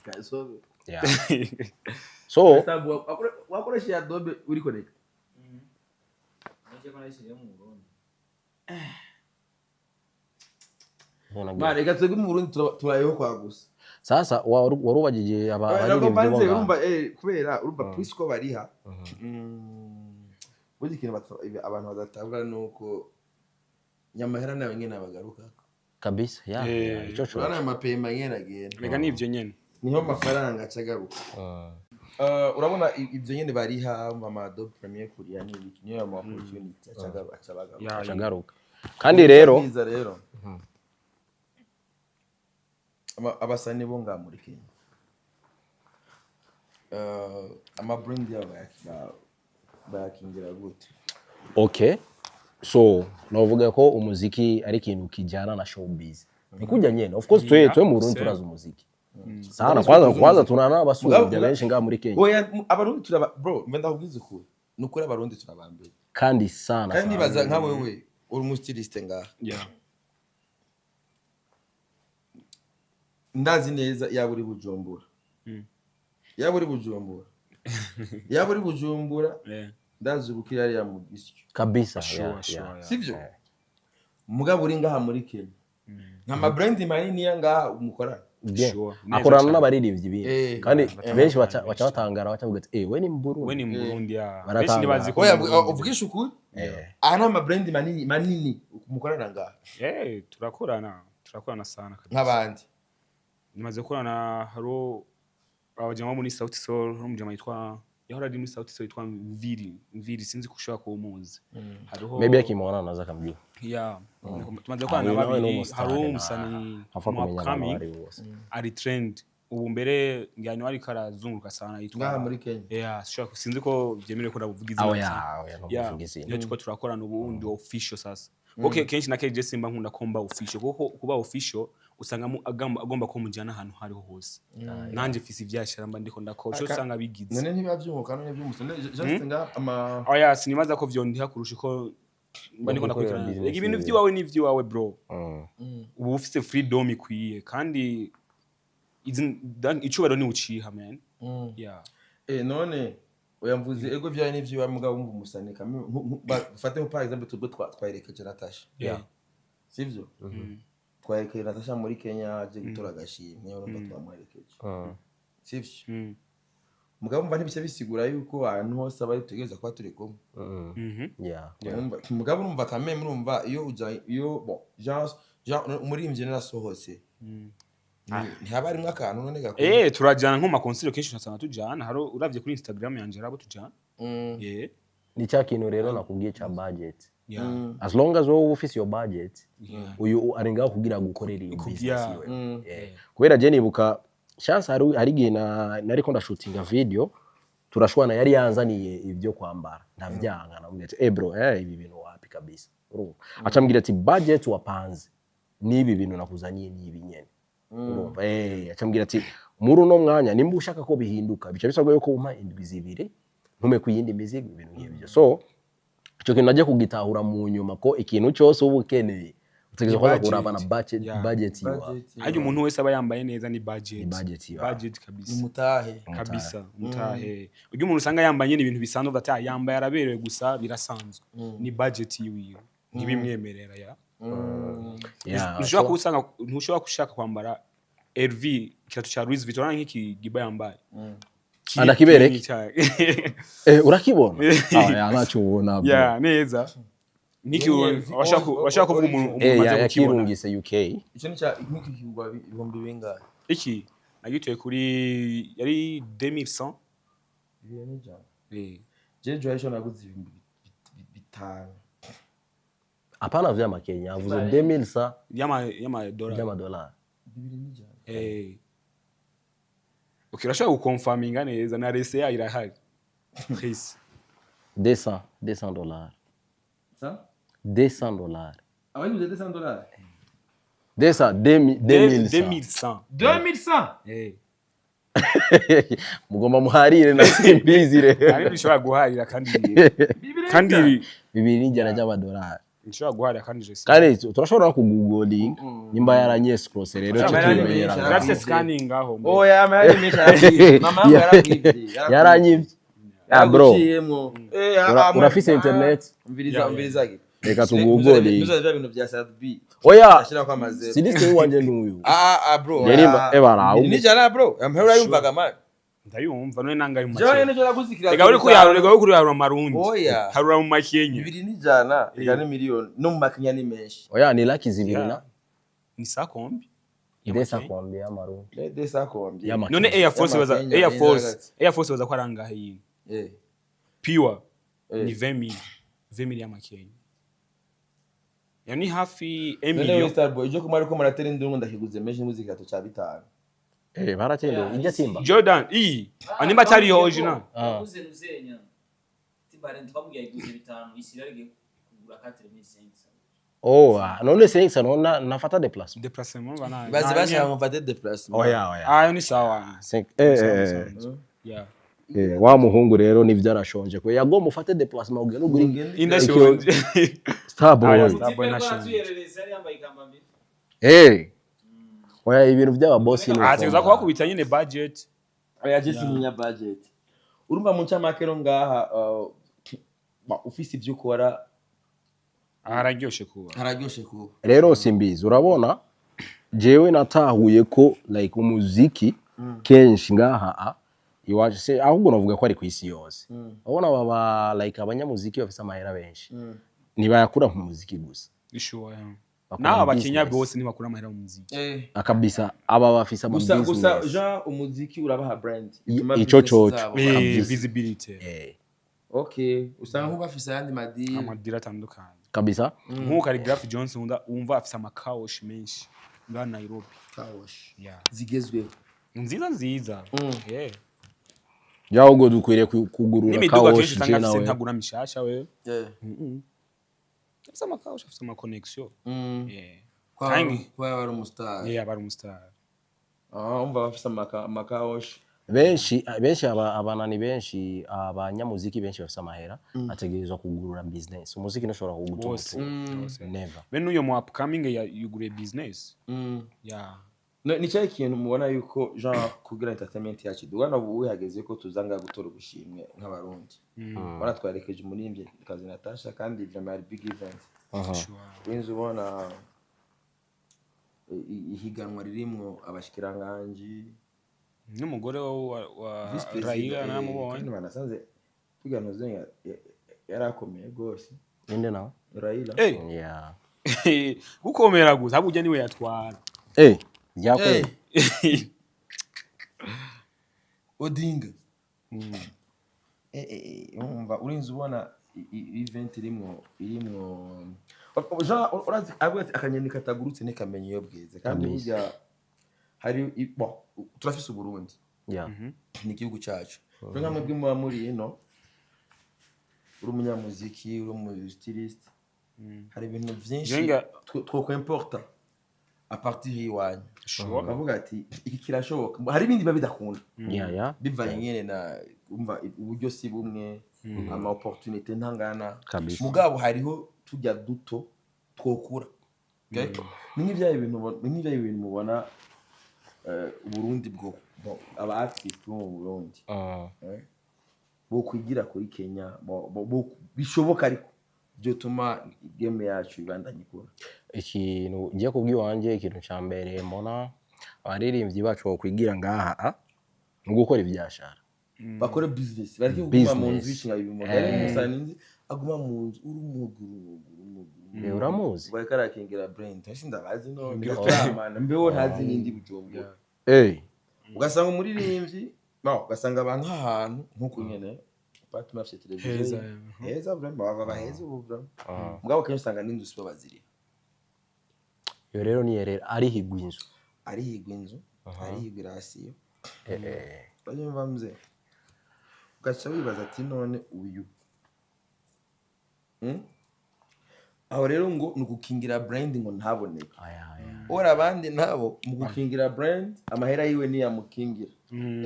Speaker 1: Kasobe.
Speaker 2: Yeah. So
Speaker 1: Wakoresheje Adobe uri connect?
Speaker 4: Nje ko nayishyize mu Burundi.
Speaker 1: Mane, reka twebwe mu Burundi tubayeho kwa gusa.
Speaker 2: Sasa warubagije aba
Speaker 1: Ntabwo
Speaker 2: abaririmbyi bo
Speaker 1: mbanze
Speaker 2: ngaha.
Speaker 1: urumva, kubera urumva plus ko bariha, burya ikintu abantu badatahura ni uko nyamahera nayo nyene abagaruka.
Speaker 2: Kabisa, yeah, yeah, ico cyo.
Speaker 1: Urabona ayo mapema nyene agenda.
Speaker 3: Reka nivyo nyene.
Speaker 1: Niho amafaranga aca agaruka. Urabona ibyo nyene bariha ama Adobe Premiere kuriya n'ibiki, niyo ama opportunity aca bagaruka.
Speaker 2: Acagaruka kandi rero.
Speaker 1: Byiza rero, abasani bo ngaha muri Kenya, ama brand yabo bayakingira gute?
Speaker 2: Okay, so navuga ko umuziki ari ikintu kijana na showbiz, ni kujya nyene. Of course twe mu Burundi
Speaker 3: Same.
Speaker 2: turazi umuziki sana. Kwanza tuna n'abasumbya benshi ngaha muri Kenya.
Speaker 1: Oya, Abarundi turaba, bro, mbe ndakubwiza ukuri, ni ukuri Abarundi turabambere.
Speaker 2: Kandi sana
Speaker 1: Kandi
Speaker 2: sana.
Speaker 1: nibaza nka wewe uri umustyliste ngaha, ndazi neza yaba uri Bujumbura, yaba uri Bujumbura, yaba uri Bujumbura, ndazi ubukira hariya mu Gisyo.
Speaker 2: Kabisa.
Speaker 3: Sure, sure, yeah.
Speaker 1: Sivyo? Mugabo uri ngaha muri Kenya, nka ma brand manini ya ngaha mukorana?
Speaker 2: Yeah.
Speaker 3: Sure. Neza
Speaker 2: Akorana
Speaker 3: cyane.
Speaker 2: n'abaririmbyi binshi. Kandi benshi baca batangara, baca ati: "Eh, we ni Mburundi?"
Speaker 3: We ni mu Burundi ya
Speaker 2: Baratangara.
Speaker 3: benshi ntibazi ko
Speaker 1: Oya,
Speaker 3: mu Burundi.
Speaker 1: uvugisha ukuri, aha ni ama brand manini manini mukorana ngaha?
Speaker 3: Turakorana, turakorana sana kabisa.
Speaker 1: Nk'abandi?
Speaker 3: Nimaze gukorana, haro abajama muri Sauti Sol, hari umujama yitwa, yahora ari muri Sauti Sol, yitwa Mviri Mviri, sinzi ko ushobora kuba umuzi. Hariho
Speaker 2: Maybe akimwona anaweza akamjua.
Speaker 3: Yeah, tumaze gukorana
Speaker 2: Ah,
Speaker 3: na
Speaker 2: uyu nawe ni
Speaker 3: babiri.
Speaker 2: umustar,
Speaker 3: Hariho
Speaker 2: na
Speaker 3: umusani
Speaker 2: apfa
Speaker 3: mu
Speaker 2: kumenya abantu
Speaker 3: upcoming
Speaker 2: abo ari bo bose.
Speaker 3: Ari trend ubu, mbere ngira ariko arazunguruka sana, yitwa
Speaker 1: Ngaha muri Kenya?
Speaker 3: Yeah, sinzi ko byemerewe ko ndabuvuga izina
Speaker 2: Aho
Speaker 3: gusa.
Speaker 2: ya oya,
Speaker 3: Yeah,
Speaker 2: ntuvuge izina.
Speaker 3: niyo turiko turakorana ubundi official sasa. Okay, kenshi na kenshi je simba nkunda ko mba official, kuko kuba official usanga agomba ko mujyana ahantu hariho hose. Nanje mfise ivyashara mba ndiko ndakora, cyo usanga bigize.
Speaker 1: None ntibavyunguka none by'umusani just ngaha ama
Speaker 3: Oya, sinibaza ko vyondiha kurusha uko mba ndiko
Speaker 2: Gukorera
Speaker 3: ndakurikirana.
Speaker 2: business
Speaker 3: Ega ibintu
Speaker 2: yiwe.
Speaker 3: vy'iwawe ni ivy'iwawe, bro. Uba ufise freedom ikwiye kandi icubahiro ni uciha, man, yeah.
Speaker 1: None oya, mvuze ego vyawe n'ivyiwawe, mugabo wumva umusani kamwe ufate nko par exemple twebwe twaherekeje Natasha, sivyo? Twaherekeje Natasha muri Kenya aje gutora agashimwe, urumva twamuherekeje, sivyo? Mugabo mva ntibice bisigura yuko ahantu hose aba dutegereza kuba turi kumwe.
Speaker 2: Yeah.
Speaker 1: Mugabo urumva kameme, urumva iyo uja iyo, bon, genre umuririmbyi narasohotse, ntihaba harimwo akantu none gakora?
Speaker 3: Turajyana nko mu makonseri, kenshi usanga tujyana. Hari uravye kuri Instagram yanje, hari abo tujyana.
Speaker 2: Ni cya kintu rero nakubwiye cha budget. As long as wowe ufise iyo budget, uyu ari ngaho kugira agukorere iyo business yiwe. Kubera je nibuka chance, hari igihe nariko ndashutinga video, turashwana, yari yanzaniye ibyo kwambara ndavyanga, namubwira ati: "Eh bro, ibi bintu wapi kabisa." Urumva, acambwira ati: "Budget wapanze n'ibi bintu nakuzaniye n'ibi nyene." Urumva, acambwira ati: "Muri uno mwanya nimba ushaka ko bihinduka, bica bisabwa yuko umpa indwi 2 ntume ku yindi mizigo," ibintu nk'ibyo. So icyo kintu najya kugitahura mu nyuma ko ikintu cyose uba ukeneye utegerezwa kwanza
Speaker 3: Budget.
Speaker 2: kuraba na budget, budget yiwawe.
Speaker 1: Budget.
Speaker 3: Harya umuntu wese aba yambaye neza ni budget.
Speaker 2: Ni budget yiwawe.
Speaker 3: Budget kabisa.
Speaker 1: Nimutahe.
Speaker 3: Kabisa, mutahe. Ujya umuntu usanga yambaye nyine ibintu bisanzwe, ati: "Ah, yambaye araberewe gusa birasanzwe," ni budget yiwiwe ntibimwemerera ya.
Speaker 2: Yeah,
Speaker 3: Ntushobora kuba usanga ntushobora gushaka kwambara LV, ikirato cya Louis Vuitton nk'iki Giba yambaye.
Speaker 2: Anakibereke?
Speaker 3: Kinini cyane.
Speaker 2: Urakibona, ah ya, ntacyo ubona, bro.
Speaker 3: Ya neza niki.
Speaker 1: Ni LV
Speaker 3: Washaka kuvuga umuntu umuntu
Speaker 2: Ya
Speaker 3: umaze kukibona.
Speaker 2: yakirungise UK.
Speaker 1: Icyo ni cya nk'iki kigwa ibihumbi bingahe?
Speaker 3: Iki Nagituye kuri yari 2100.
Speaker 1: 2,100.
Speaker 3: Eh.
Speaker 1: Je jo naguze 5000.
Speaker 2: Hapana, vy'amakenya avuze 2100.
Speaker 3: Y'ama dollar.
Speaker 2: By'amadolari.
Speaker 1: 2,100.
Speaker 3: Eh. Okay, urashobora gukonfaminga neza na rese yayo irahari. Chris.
Speaker 2: 200 200 dollars.
Speaker 1: Sa?
Speaker 2: 200 dollars.
Speaker 1: Abayiguze 200 dollars.
Speaker 2: 200 2100.
Speaker 3: 2100.
Speaker 1: 2100.
Speaker 3: Eh.
Speaker 2: Mugomba muharire na simbizi rero.
Speaker 3: Ari bishobora guharira kandi
Speaker 2: 2,100 by'amadolari.
Speaker 3: Nshobora guharira kandi je.
Speaker 2: Kandi turashobora no kugugolinga nimba yaranyescrose rero
Speaker 1: Ashobora
Speaker 2: cyo
Speaker 1: yaranyescrosse.
Speaker 2: tubimenya.
Speaker 3: Urafise scanning aho.
Speaker 1: Oya, amahera menshi yarabwivye. Mama yangu yarabwivye.
Speaker 2: Yaranyivye. Ah bro.
Speaker 1: Yaraguciyemwo. Eh,
Speaker 2: Urafise internet?
Speaker 1: Umviriza,
Speaker 3: Yeah,
Speaker 1: umviriza.
Speaker 2: Reka tugugole.
Speaker 1: Nuza bya bintu bya Sadbi.
Speaker 2: Oya.
Speaker 1: Ashira kwa mazero.
Speaker 2: Siliste wanje n'uyu.
Speaker 1: Ah ah bro.
Speaker 2: Yarimba ebara.
Speaker 1: 2,100 bro. Amahera urayumvaga man.
Speaker 3: Ndayumva none nangaye mu
Speaker 1: Jewe
Speaker 3: makenya.
Speaker 1: n'icyo naguze ikirato.
Speaker 3: Rega uri kuyarura, rega uri kuyarura mu marundi.
Speaker 1: Oya.
Speaker 3: Harura mu makenya.
Speaker 1: 2,100 rega ni miliyoni no mu makenya ni menshi.
Speaker 2: Oya, ni laki zibiri na
Speaker 3: Ni sakombi.
Speaker 2: ndesa kwambia y'amarundi.
Speaker 1: Desa kombye.
Speaker 2: Y'amakenya.
Speaker 3: None Air Force baza
Speaker 1: Y'amakenya,
Speaker 3: Air Force
Speaker 1: y'amakenya.
Speaker 3: Air Force baza ko arangahe yini.
Speaker 1: Eh.
Speaker 3: Pure
Speaker 1: Eh.
Speaker 3: ni 20000. 20000 y'amakenya. Yani hafi 1
Speaker 1: None
Speaker 3: million.
Speaker 1: Star Boy icyo kumara ko muratera induru ndakiguze menshi nguze ikirato cya bitanu.
Speaker 2: Eh, baratende ijya timba.
Speaker 3: Jordan iyi nimba atari original.
Speaker 4: Yaguze ruzenya Timberland, twamubwiye ayiguze bitanu, isi yari kugura 4500.
Speaker 2: Oh, ah, none sensa nona nafata déplacement.
Speaker 3: Déplacement bana.
Speaker 1: Bazi bashaka ngo mfate déplacement.
Speaker 2: Oya oya.
Speaker 3: Ah, ni sawa.
Speaker 2: Eh eh.
Speaker 3: Yeah.
Speaker 2: Eh, wa muhungu rero nivyo arashonje ko yagomba ufate déplacement ugende ugure
Speaker 3: Indashonje.
Speaker 2: Starboy.
Speaker 3: Ah, Starboy nashonje.
Speaker 4: Tuyerereza yari yambaye ikambambiri.
Speaker 2: Eh. Oya, ibintu by'aba boss ni.
Speaker 3: Ah, tuza kubakubita nyine budget.
Speaker 1: Oya, je sinya budget. Urumva mu ncamake rero ngaha ufise ibyo ukora
Speaker 3: Araryoshe kuba.
Speaker 1: hararyoshe kuba.
Speaker 2: Rero simbizi, urabona jewe natahuye ko like umuziki kenshi ngaha iwacu se, ahubwo navuga ko ari ku isi yose, urabona baba like abanyamuziki bafise amahera benshi ntibayakura mu muziki gusa.
Speaker 3: Sure. Yeah.
Speaker 2: Bakora
Speaker 3: Naho abakenya
Speaker 2: business.
Speaker 3: bose ntibakura amahera mu muziki.
Speaker 1: Eh.
Speaker 2: Akabisa aba bafise ama
Speaker 1: Gusa gusa
Speaker 2: business.
Speaker 1: Jean, umuziki urabaha brand. Ituma
Speaker 2: Ico
Speaker 1: business
Speaker 2: coco.
Speaker 1: zabo
Speaker 3: Eh,
Speaker 2: Kabisa.
Speaker 3: visibility.
Speaker 2: Eh,
Speaker 1: Okay, usanga nkuba bafise ayandi madini.
Speaker 3: Amadira atandukanye.
Speaker 2: Kabisa.
Speaker 3: Nk'uko Khaligraph Johnson wumva afise amakawoshi menshi ngaha Nairobi.
Speaker 1: Kawash.
Speaker 3: Yeah.
Speaker 1: Zigezweho.
Speaker 3: Nziza nziza. Yeah.
Speaker 2: Ya, ahubwo dukwiriye kugurura
Speaker 3: N'imiduga
Speaker 2: kawoshi
Speaker 3: kenshi
Speaker 2: je
Speaker 3: usanga afise
Speaker 2: nawe.
Speaker 3: ntagura mishasha wewe.
Speaker 1: Yeah.
Speaker 3: Afise amakawoshi, afise ama connection. Yeah.
Speaker 1: Kwa
Speaker 3: Kandi-
Speaker 1: kwa bari umustar.
Speaker 3: Yeah, bari umustar.
Speaker 1: Ah, umva bafise amakawash.
Speaker 2: Benshi benshi abanani benshi, abanyamuziki benshi bafise amahera ategerezwa kugurura business. Umuziki ntushobora kugutunga.
Speaker 3: Bose. Bose.
Speaker 2: Never.
Speaker 3: Bene uyo mu upcoming yuguriye business. Yeah.
Speaker 1: No, ni cyahe kintu mubona yuko genre kugira entertainment yacu duhana ubu hageze ko tuza ngaha gutora ubushimwe nk'abarundi? Ubona twarekeje umuririmbyi kazi Natasha, kandi vraiment ari big event.
Speaker 3: Sure.
Speaker 1: Winze ubona ihiganwa ririmwo abashikiranganji,
Speaker 3: N'umugore wa
Speaker 1: vice president,
Speaker 3: Raila
Speaker 1: kandi
Speaker 3: namubonye.
Speaker 1: banasanze tugana zenga yarakomeye rwose.
Speaker 2: Ninde nawe?
Speaker 1: Raila.
Speaker 3: Eh,
Speaker 2: Yeah.
Speaker 3: gukomera gusa ahubwo ujya niwe yatwara.
Speaker 2: Eh, byakweye.
Speaker 1: Odinga. Umva urinze ubona event irimwo Jean, urazi avuga ati akanyoni katagurutse ntikamenya iyo bweze, kandi burya hari bon, turafise Uburundi, ni igihugu cyacu. Rero nka mwebwe muba muri ino, uri umunyamuziki, uri umu styliste, hari ibintu byinshi twokwimporta à partir y'iwanyu, bavuga ati iki kirashoboka. Hari ibindi biba bidakunda bivanye nyene na umva uburyo si bumwe, ama opportunité ntangana. Mugabo hariho tujya duto twokura. Okay? Ni nk'ivya ibintu mubona Uburundi bwo aba artist bo mu Burundi bo kwigira kuri Kenya bishoboka, ariko byotuma game yacu ibandanye ikura.
Speaker 2: Ikintu ngiye kubw'iwanjye, ikintu cya mbere mbona abaririmbyi bacu bakwigira ngaha ni ugukora ibyashara.
Speaker 1: Bakore business, bareke kuguma mu nzu
Speaker 2: Business.
Speaker 1: yishinga ibintu. Hari umusaninzi aguma mu nzu, uri umuguru umuguru.
Speaker 2: Eh, uramuzi?
Speaker 1: Bariko arakingira brand ese ndabazi none turamana mbeho ntazi n'indi Bujumbura.
Speaker 2: Eh.
Speaker 1: Ugasanga umuririmbyi no, ugasanga abantu ahantu nk'uko nyene Patma afite televiziyo.
Speaker 3: Heza.
Speaker 1: Heza vraiment, baba baheza ubu vraiment. Mugabo kenshi usanga n'inzu sibo baziriha.
Speaker 2: Iyo rero ni rero arihigwa inzu.
Speaker 1: Arihigwa inzu, arihigwa irasiyo. Uranyumva mzee? Ugaca wibaza ati none uyu, Aho rero ngo ni ugukingira brand ngo ntaboneke.
Speaker 2: Aya aya.
Speaker 1: Ora abandi nabo mu gukingira brand, amahera yiwe niyamukingira.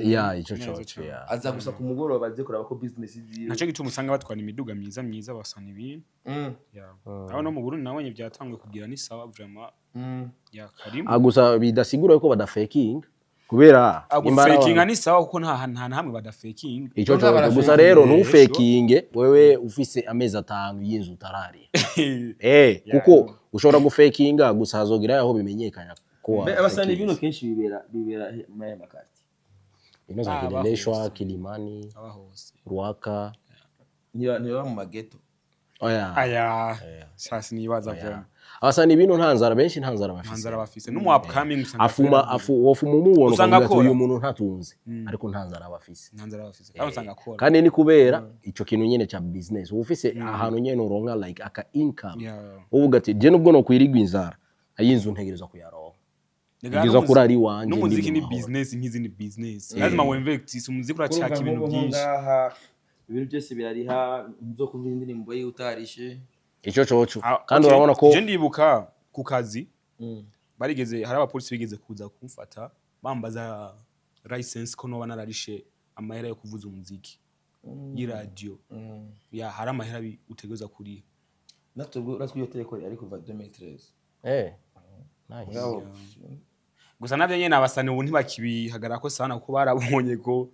Speaker 2: Ya, ico
Speaker 3: Neza
Speaker 2: coco
Speaker 3: cane.
Speaker 2: ya.
Speaker 1: Aza gusa ku mugoroba aze kuraba ko business ziwe.
Speaker 3: Naco gituma usanga batwara imiduga myiza myiza, basana ibintu. Yeah. Aho no mu Burundi nabonye byatanguye kugira ni sawa vraiment. Ya, karimu.
Speaker 2: Ah, gusa bidasigura yuko badafakinga, kubera nimba ari
Speaker 3: Gufakinga ni sawa, kuko nta na hamwe badafakinga.
Speaker 2: Ico
Speaker 1: None
Speaker 2: coco
Speaker 1: barafakinga.
Speaker 2: gusa rero ntufakinge wewe ufise amezi 5 y'inzu utarariha, kuko ushobora gufakinga gusa hazogira aho bimenyekana ko
Speaker 1: Mbe abasana ibintu kenshi bibera muri aya makati?
Speaker 2: Ino za
Speaker 3: Ah,
Speaker 2: Kileleshwa,
Speaker 3: bahose.
Speaker 2: Kilimani,
Speaker 3: Aba hose.
Speaker 2: Ruaka.
Speaker 1: Ntiba mu mageto?
Speaker 2: Oya.
Speaker 3: Aya sasa nibaza vraiment.
Speaker 2: Abasana ibintu nta nzara, benshi nta nzara
Speaker 3: Nta
Speaker 2: bafise.
Speaker 3: nzara bafise, n'umu upcoming usanga
Speaker 2: Afuma
Speaker 3: akora.
Speaker 2: afu wofuma umubona
Speaker 3: Usanga
Speaker 2: ukavuga ati
Speaker 3: akora.
Speaker 2: uyu muntu ntatunze, ariko nta nzara bafise.
Speaker 3: Nta nzara bafise kandi usanga akora.
Speaker 2: Kandi ni kubera ico kintu nyene ca business uba ufise ahantu nyene uronka like aka income, uvuga ati je nubwo nokwirigwa inzara, ayinzu ntegerezwa kuyaronka.
Speaker 3: Rega
Speaker 2: Ntegerezwa kurara iwanje
Speaker 3: n'umuziki
Speaker 2: ndi
Speaker 3: ni
Speaker 2: mu mahoro.
Speaker 3: business nk'izindi business, lazima winvest umuziki, uracaka ibintu byinshi.
Speaker 1: Ngaha ibintu byose birariha, nzo kumva indirimbo ye utarishe.
Speaker 2: Ico coco.
Speaker 3: Ah,
Speaker 2: Kandi
Speaker 3: okay.
Speaker 2: urabona ko
Speaker 3: Je ndibuka ku kazi barigeze, hari abapolisi bigeze kuza kumfata bambaza license ko noba nararishe amahera yo kuvuza umuziki y'iradiyo. Ya, hari amahera utegerezwa kuriha.
Speaker 1: Natwe iyo tegeko ari kuva 2013.
Speaker 2: Nice.
Speaker 1: Mugabo
Speaker 3: Gusa navyo nyene abasani ubu ntibakibihagarara ko sana, kuko barabonye ko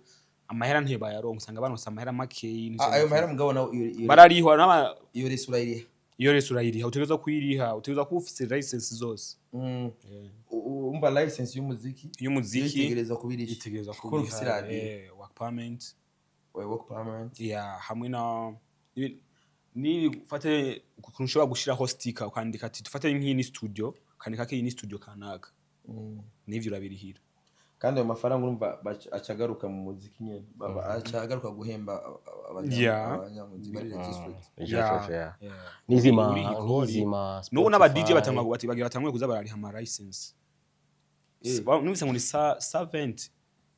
Speaker 3: amahera ntibayaronka, usanga baronse amahera makeyi.
Speaker 1: Ah, ayo mahera mugabo nawe
Speaker 3: Bararihwa
Speaker 1: iyo resi urayiriha?
Speaker 3: Iyo resi urayiriha, utegerezwa kuyiriha, utegerezwa kuba ufise license zose.
Speaker 1: Umva, license y'umuziki
Speaker 3: Y'umuziki
Speaker 1: itegerezwa kubirisha.
Speaker 3: Itegerezwa
Speaker 1: Kuko ufise
Speaker 3: kuriha,
Speaker 1: iradiyo.
Speaker 3: Work permit.
Speaker 1: Work permit.
Speaker 3: Ya, hamwe na ni ufate ukuntu ushobora gushiraho sticker ukandika ati dufate nk'iyi ni studio, ukandika ko iyi ni studio kanaka, n'ivyo urabirihira.
Speaker 1: Kandi ayo mafaranga urumva aca agaruka mu muziki nyene. Aca agaruka guhemba abanyamuziki bari registered.
Speaker 2: Ico coco, ya.
Speaker 3: Yeah.
Speaker 2: Nizima
Speaker 3: Uriha ikori.
Speaker 2: nk'izima
Speaker 3: N'ubu n'aba DJ
Speaker 2: Spotify.
Speaker 3: batangwa bati bagira batangwe kuza barariha ama license. Numvise ngo ni sa 70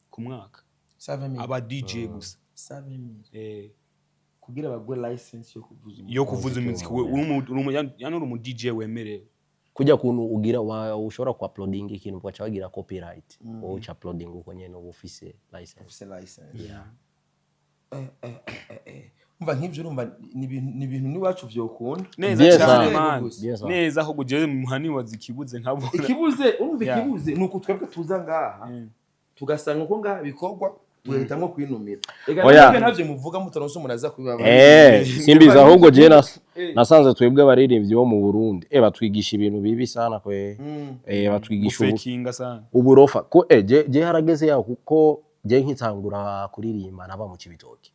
Speaker 3: ku mwaka.
Speaker 1: 7000?
Speaker 3: Aba DJ gusa.
Speaker 1: 7000?
Speaker 3: Eh.
Speaker 1: Kugira baguhe license yo kuvuza umuziki.
Speaker 3: Yo kuvuza umuziki, we yani uri umu DJ wemerewe.
Speaker 2: Kujya kuntu ugira ushobora ku uploading ikintu ugaca bagira copyright, wowe uca uploading uko nyene uba ufise license.
Speaker 1: Ufise license.
Speaker 2: Yeah.
Speaker 1: Umva, nk'ivyo urumva ni ibintu n'iwacu vyokunda.
Speaker 3: Neza
Speaker 2: Bien
Speaker 3: cyane
Speaker 2: ça.
Speaker 3: man.
Speaker 2: Bien ça.
Speaker 3: Neza ahubwo jewe muhanibaza ikibuze nkabona.
Speaker 1: Ikibuze urumva, ikibuze ni uku twebwe tuza ngaha tugasanga uko ngaha bikorwa, tugahitamwo kwinumira. Ega
Speaker 2: Oya.
Speaker 1: nabyo ntavyo muvuga mutaronse umuntu aza kubibabara.
Speaker 2: Simbizi, ahubwo je nasanze twebwe abaririmbyi bo mu Burundi batwigisha ibintu bibi sana kwe. Batwigisha
Speaker 3: Gufakinga sana.
Speaker 2: Uburofa ko je harageze yaho, kuko je nkitangura kuririmba naba mu Cibitoke.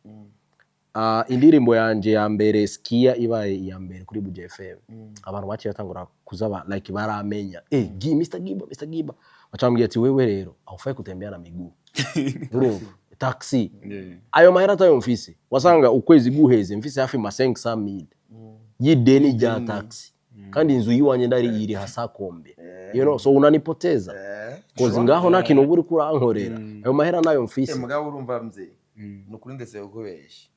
Speaker 2: Ah, indirimbo yanje ya mbere Skia ibaye iya mbere kuri Buja FM, abantu baciye batangura kuza like baramenya, Mr Giba, Mr Giba, bacambwira ati wewe rero haufai kutembea na miguu, urumva taxi. Ayo mahera atayo mfise, wasanga ukwezi guheze mfise hafi ma 500,000 y'ideni rya taxi, kandi inzu yiwanje ndari iri hasakombe, so unanipoteza kozi ngaho nta kintu uba uriko urankorera, ayo mahera nayo mfise.
Speaker 1: Mugabo urumva mzee, ni ukuri ndetse kukubesha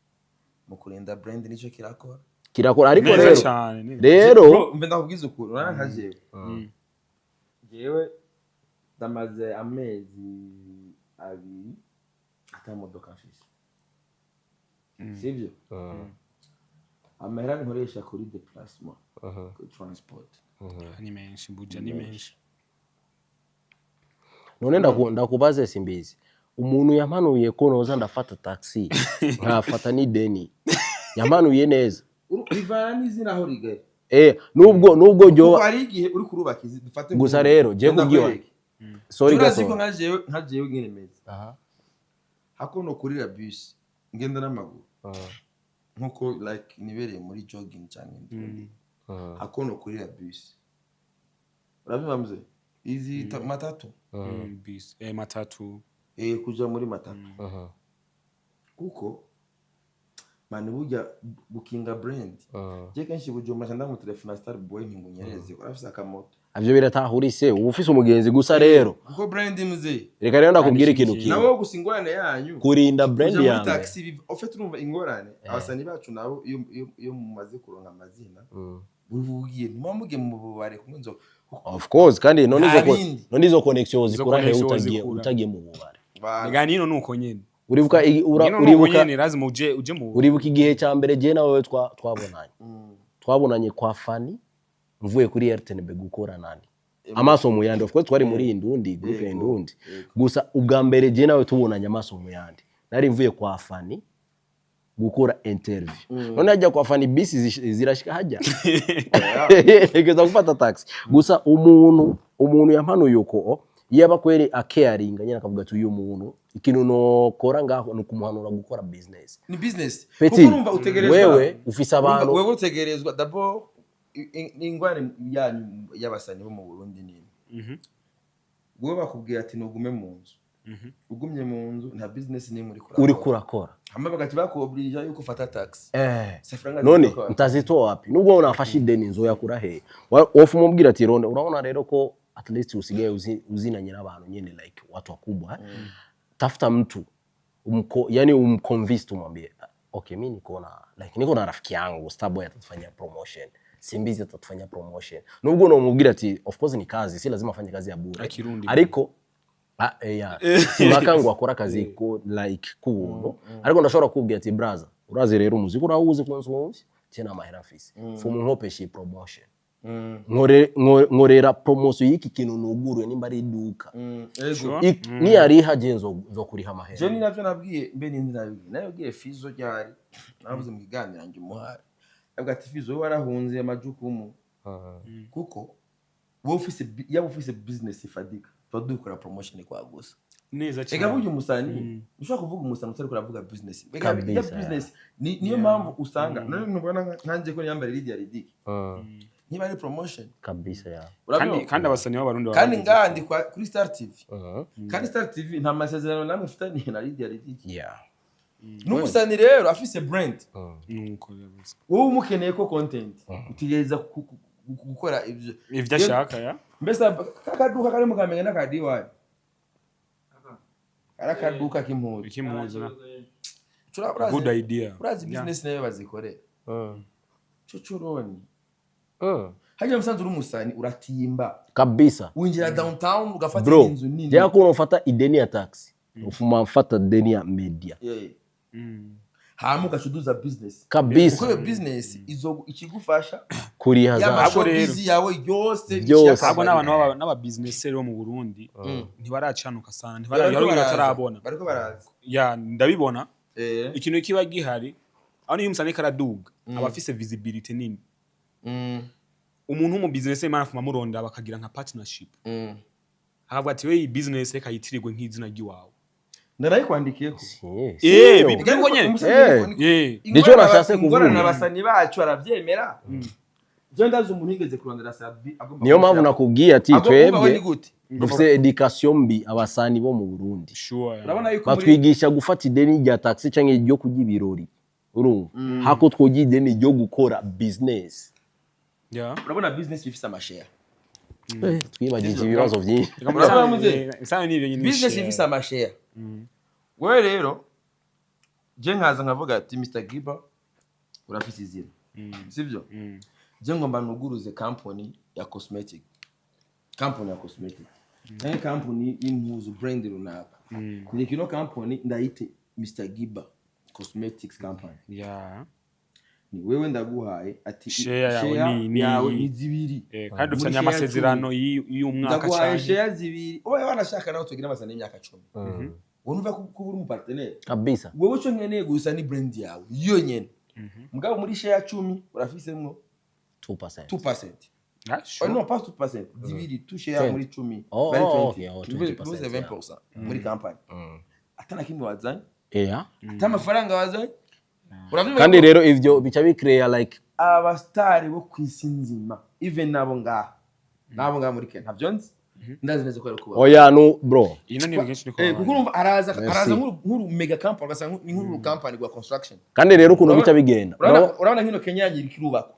Speaker 1: mu kurinda brand nicyo kirakora.
Speaker 2: Kirakora, ariko
Speaker 3: Neza
Speaker 2: rero
Speaker 3: cyane neza.
Speaker 2: rero
Speaker 1: Bro, mbe ndakubwiza ukuri, urabona nka jewe ndamaze amezi 2 ata modoka mfise, sibyo? Amahera nkoresha kuri déplacement, kuri transport
Speaker 3: Ni menshi, Buja ni menshi.
Speaker 2: None ndakubaze simbizi, umuntu yampanuye ko noza ndafata taxi nkafata n'ideni, yampanuye neza?
Speaker 1: Bivana n'izina aho rigari.
Speaker 2: Nubwo
Speaker 1: Kuko
Speaker 2: ryoba
Speaker 1: hari igihe uri kurubaka izi dufate
Speaker 2: Gusa rero, je
Speaker 1: Ndakwereke.
Speaker 2: Sorry
Speaker 1: Turazi ko
Speaker 2: gato.
Speaker 1: nka jewe nyene meze
Speaker 2: Aha.
Speaker 1: hako no kurira bus ngenda n'amaguru, nkuko like nibereye muri jogging cyangwa ndi hako no kurira bus, urabyumva mzee, izi matatu.
Speaker 3: Bisi, matatu.
Speaker 1: Kuja muri matatu, kuko mani burya gukinga brand, je kenshi Bujumbura ndamutelefona Star Boy ntimunyereze, urafise akamoto.
Speaker 2: Ivyo biratahurise, uba ufise umugenzi gusa rero.
Speaker 1: Kuko brand, mzee.
Speaker 2: Reka rero ndakubwira ikintu
Speaker 3: Kandi
Speaker 2: kimwe.
Speaker 1: Nawe gusa ingorane yanyu
Speaker 2: Kurinda brand
Speaker 1: kuja muri
Speaker 2: yawe.
Speaker 1: taxi au fait urumva ingorane abasani bacu nabo, iyo mumaze kuronka amazina, ugiye ntimuba mugiye mu bubare kunywa inzoga.
Speaker 2: Of course, kandi none
Speaker 1: Nta
Speaker 2: izo
Speaker 1: bindi.
Speaker 2: none izo connection zikura he?
Speaker 3: Connection
Speaker 2: Utagiye
Speaker 3: zikura.
Speaker 2: utagiye mu bubare.
Speaker 3: Ega nino nuko nyene.
Speaker 2: Uribuka
Speaker 3: Nino nuko
Speaker 2: uribuka
Speaker 3: nyene, lazima uje mu
Speaker 2: uribuka igihe cya mbere je nawe twabonanye, twabonanye kwa Fani, mvuye kuri RTNB gukora nani amaso mu yandi. Of course twari muri Indundi group ya Indundi. Gusa ubwa mbere je nawe tubonanye amaso mu yandi, nari mvuye kwa Fani gukora interview. None hajya kwa Fani bisi zirashika hajya, ntegereza gufata taxi. Gusa umuntu yampanuye uko yaba kweri akearinga nyine, akavuga ati uyu muntu ikintu nokora ngaho ni ukumuhanura gukora business.
Speaker 1: Ni business.
Speaker 2: Petit,
Speaker 1: Kuko urumva utegerezwa
Speaker 2: wewe ufise abantu.
Speaker 1: Urumva wewe utegerezwa d'abord ingwane yanyu y'abasani bo mu Burundi ni wowe bakubwira ati nugume mu nzu, ugumye mu nzu nta business n'imwe uriko
Speaker 2: Uri
Speaker 1: urakora.
Speaker 2: Kurakora.
Speaker 1: Hama bagati bakuoblija yuko ufata taxi. Sa franga
Speaker 2: None
Speaker 1: zitoka.
Speaker 2: ntazitoa wapi nubwo unafashe ideni? Nzoyakura he? Wofu mubwira ati ronde, urabona rero ko at least usigaye uzinanye n'abantu nyene, like watu wakubwa, eh? Tafuta mtu yani umconvince, tumwambie, "Ah, okay, mi niko na like niko na rafiki yangu Starboy atatufanyia promotion, Simbizi atatufanyia promotion." Nubwo unamubwira ati of course ni kazi, si lazima afanye kazi ya bure.
Speaker 3: Akirundi.
Speaker 2: Ariko ah, yeah. Simpaka ngo akora akazi ko like k'ubuntu, ariko ndashobora kukubwira ati braza, urazi rero umuziki urawuzi kunsumvya, tena amahera mfise, fumu nkopesha iyi promotion, nkorera promotion y'iki kintu nuguruye, nimba ari iduka."
Speaker 1: Ego.
Speaker 3: Sure.
Speaker 2: Niyariha je nzokuriha amahera.
Speaker 1: Je ni navyo nabwiye, mbe nindi nabwiye, nabwiye Fizo ryari, navuze mu kiganiro njye umuhari, avuga ati Fizo, wowe warahunze amajukumu, kuko wowe ufise yaba ufise business ifadika, tuba dukora promotion kwa gusa.
Speaker 3: Neza
Speaker 1: Ega
Speaker 3: cyane.
Speaker 1: burya umusani, ushobora kuvuga umusani utari kuravuga business. Ega
Speaker 2: Kabisa,
Speaker 1: ya business niyo mpamvu usanga none ntubona nkanjye ko niyambara Lydia Riddick, niba ari promotion.
Speaker 2: Kabisa ya.
Speaker 3: Kandi
Speaker 1: Urabibona?
Speaker 3: kandi abasani b'abarundi
Speaker 1: Kandi
Speaker 3: baba
Speaker 1: ngaha ndi kuri Star TV, kandi Star TV nta masezerano namwe mfitaniye na Lydia Riddick. N'umusani rero afise brand,
Speaker 3: nuko yavuze.
Speaker 1: Wowe umukeneye ko content, utegereza gukora ibyo
Speaker 3: Ivyo ashaka ya.
Speaker 1: Mbese kakaduka kari mu Kamenge n'akadiwani kari akaduka k'impuzu.
Speaker 3: Ikimpuzu na good idea.
Speaker 1: Urazi business nayo bazikorera cocuroni hajya musanze uri umusani uratimba,
Speaker 2: Kabisa.
Speaker 1: winjira downtown ugafata
Speaker 2: Bro,
Speaker 1: inzu nini.
Speaker 2: jya kuno ufata ideni ya taxi, ufuma mfata deni ya media.
Speaker 1: Yeah. Hama ugacuduza business,
Speaker 2: Kabisa.
Speaker 1: kuko iyo business izo ikigufasha
Speaker 2: Kuriha za
Speaker 3: Ahubwo rero-
Speaker 1: y'amashobizi yawe yose.
Speaker 2: Byose.
Speaker 3: Ahubwo n'abantu n'aba business bo mu Burundi ntibaracanuka sana,
Speaker 1: Bariko
Speaker 3: ntibara
Speaker 1: baraza.
Speaker 3: batarabona.
Speaker 1: Bariko baraza.
Speaker 3: Ya, ndabibona. Ikintu kiba gihari aho niyo umusani karaduga aba afise visibility nini. Umuntu w'umu business imana afuma amurondera bakagira nka partnership, akavuga ati we iyi business reka yitirirwe nk'izina ry'iwawe.
Speaker 1: Narayikwandikiyeko.
Speaker 3: Niko nyene.
Speaker 2: Nico nashatse kuvuga.
Speaker 1: Ingorane abasani bacu aravyemera, je ndazi umuntu yigeze kurondera Sabi agomba
Speaker 2: Niyo mpamvu nakubwiye ati
Speaker 1: twebwe
Speaker 2: twebwe
Speaker 1: gute.
Speaker 2: dufise education mbi, abasani bo mu Burundi.
Speaker 3: Sure.
Speaker 1: Urabona yuko muri
Speaker 2: Batwigisha gufata ideni rya taxi cyangwa iryo kurya ibirori, urumva, hako twogira ideni ryo gukora business.
Speaker 1: Urabona business ifise amashare.
Speaker 2: Twibagije ibibazo byinshi.
Speaker 1: Urabona muze?
Speaker 3: Isano ni ibyo nyine.
Speaker 1: Business
Speaker 3: Share.
Speaker 1: ifise amashare. Wewe rero je nkaza nkavuga ati Mr Giba, urafise izina, sivyo? Je ngomba nuguruze company ya cosmetic, company ya cosmetic nayo company y'impuzu, brand runaka. Ndeka ino company ndayite Mr Giba Cosmetics Company. Ni wewe ndaguhaye ati
Speaker 3: Share yawe
Speaker 1: share yawe ni zibiri.
Speaker 3: Kandi
Speaker 1: Muri
Speaker 3: dufitanye
Speaker 1: share
Speaker 3: amasezerano
Speaker 1: cumi.
Speaker 3: y'umwaka
Speaker 1: Ndaguhaye
Speaker 3: cyane.
Speaker 1: share zibiri, oya, wanashaka nawe tugira amasezerano y'imyaka 10, wowe numva ko uri umupartenaire.
Speaker 2: Kabisa.
Speaker 1: Wowe icyo nkeneye gusa ni brand yawe yonyene, mugabo muri share 10 urafisemwo
Speaker 2: 2%.
Speaker 1: 2%.
Speaker 3: Ah,
Speaker 1: Oh,
Speaker 3: sure.
Speaker 1: non, pas 2%, zibiri, tu share
Speaker 2: 20.
Speaker 1: muri 10.
Speaker 2: Oh,
Speaker 1: Bari
Speaker 2: oh,
Speaker 1: 20.
Speaker 2: okay, oh,
Speaker 1: Bivuze
Speaker 2: 20%,
Speaker 1: 20% muri company, atana kimwe wazanye, ata amafaranga wazanye. Uravyumva
Speaker 2: Kandi
Speaker 1: ko
Speaker 2: rero ivyo bica bicreate like
Speaker 1: abastari bo ku isi nzima, even nabo ngaha muri Kenya, ntabyo nzi. Ndazi neza ko ari kubaka.
Speaker 2: Oya, no bro.
Speaker 3: Ino ni kenshi niko.
Speaker 1: Kuko urumva araza
Speaker 2: Merci.
Speaker 1: araza nk'uru mega company, ugasanga ni nk'uru company rwa construction.
Speaker 2: Kandi rero ukuntu bica bigenda.
Speaker 1: Urabona nk'ino Kenya yagiye irubakwa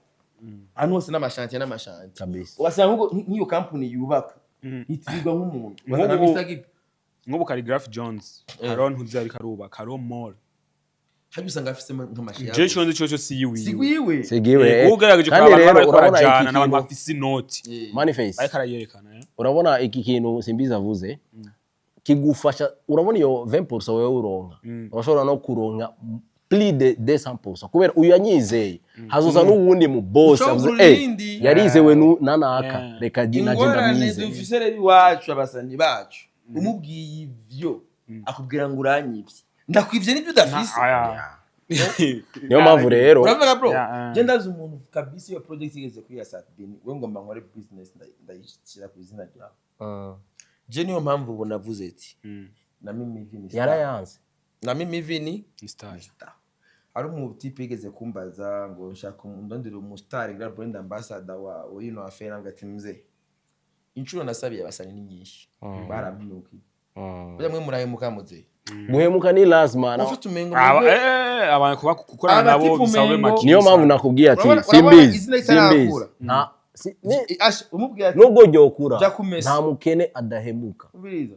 Speaker 1: ahantu hose n'amashantiye n'amashantiye.
Speaker 2: Kabisa.
Speaker 1: Ugasanga nk'iyo company yubaka itirirwa nk'umuntu. Ugasanga Mr. Gip
Speaker 3: Nk'ubu Khaligraph Jones hariho ntuzi ariko arubaka, hariho mall.
Speaker 1: Hajya usanga afisemo nk'amashyamba.
Speaker 3: Je ico nzi coco si yiwiwe.
Speaker 1: Sigwiwe.
Speaker 2: Sigiwe.
Speaker 3: Ugerageje
Speaker 2: Kandi
Speaker 3: kuraba abantu
Speaker 2: rero
Speaker 3: bariko
Speaker 2: urabona iki
Speaker 3: barajana n'abantu
Speaker 2: kintu-
Speaker 3: bafise inoti.
Speaker 2: Maniface.
Speaker 3: Ariko arayerekana.
Speaker 2: Urabona iki kintu Simbizi avuze kigufasha, urabona iyo 20% wewe uronka, urashobora no kuronka plus de 200%, kubera uyu yanyizeye hazoza n'uwundi mu boss
Speaker 1: Ushobora
Speaker 2: avuze
Speaker 1: kugura
Speaker 2: eh
Speaker 1: irindi.
Speaker 2: yarizewe nanaka, reka naje
Speaker 1: Ingorane
Speaker 2: ndamwizeye.
Speaker 1: dufise rero iwacu, abasani bacu, umubwiye ivyo akubwira ngo uranyivye, ndakwivye n'ibyo udafise.
Speaker 2: Niyo mpamvu rero
Speaker 1: Uravuga bro.
Speaker 3: Yeah.
Speaker 1: Je ndazi umuntu kabisa, iyo project igeze kuri ya Satbin, we ngomba nkore business, ndayishyira ku izina ryawe. Je niyo mpamvu ubu navuze ati na mimi hivi ni star.
Speaker 2: Yarayanze.
Speaker 1: Na mimi hivi ni
Speaker 3: Star.
Speaker 1: Star. Hari umu type yigeze kumbaza ngo nshaka ndondere umustar ngira brand ambassador wa yino affaire, ngo ati mzee, inshuro nasabiye abasani ni nyinshi, barampinukiye. Burya mwe murahemuka muze.
Speaker 2: Guhemuka ni lazima
Speaker 1: Ufite umengo
Speaker 3: Abantu kuba gukorana
Speaker 1: Abatipu
Speaker 3: nabo bisaba ube
Speaker 1: umengo-
Speaker 3: makini
Speaker 2: Niyo mpamvu
Speaker 3: sana.
Speaker 2: nakubwiye ati
Speaker 1: Urabona
Speaker 2: Simbizi,
Speaker 1: izina ritarakura.
Speaker 2: Simbizi nta
Speaker 1: Umubwiye ati
Speaker 2: nubwo ryokura,
Speaker 1: Jya kumesa.
Speaker 2: nta mukene adahemuka.
Speaker 1: Ubiriza.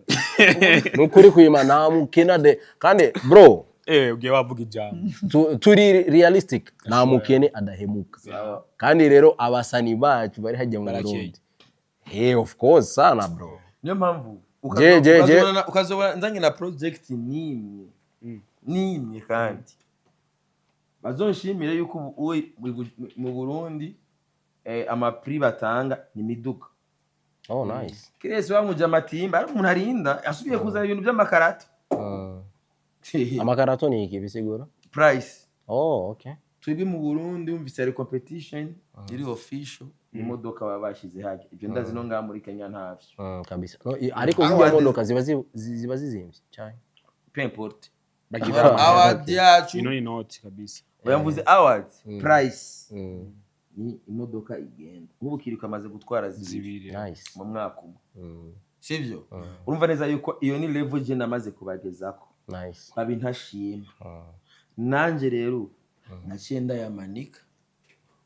Speaker 2: Ni ukuri kwima, nta mukene ade kandi bro.
Speaker 3: Ugiye wavuga ijambo.
Speaker 2: Turi realistic, nta mukene adahemuka. Kandi rero abasani bacu bari hajya mu
Speaker 3: Barakeye.
Speaker 2: Burundi, of course sana bro.
Speaker 1: Niyo mpamvu
Speaker 2: Je.
Speaker 1: ukazobona nzanye na project nimwe nimwe, kandi bazonshimire yuko ubu mu Burundi amaprix batanga ni imiduga.
Speaker 2: Oh, nice.
Speaker 1: Kirese bamuja amatimba, ari umuntu arinda asubiye kuzana ibintu by'amakarato.
Speaker 2: Amakarato ni iki bisigura?
Speaker 1: Price.
Speaker 2: Oh, okay.
Speaker 1: Twebwe mu Burundi wumvise hari competition iri official, imodoka baba bashize hajya. Ibyo ndazi no ngaha muri Kenya ntavyo.
Speaker 2: Kabisa no, ariko
Speaker 1: Aho
Speaker 2: ziriya modoka ziba zizimvye cyane.
Speaker 1: Peu importe.
Speaker 3: Bagira
Speaker 1: Award yacu.
Speaker 3: Ino ni inoti kabisa.
Speaker 1: Oya, mvuze award price ni imodoka igenda. Nk'ubu Kiriko amaze gutwara zibiri
Speaker 3: Zibiri.
Speaker 2: Nice.
Speaker 1: Mu mwaka umwe, sivyo? Urumva neza yuko iyo ni level je namaze kubagezako.
Speaker 2: Nice.
Speaker 1: Nkaba intashima nanjye rero naciye ndayamanika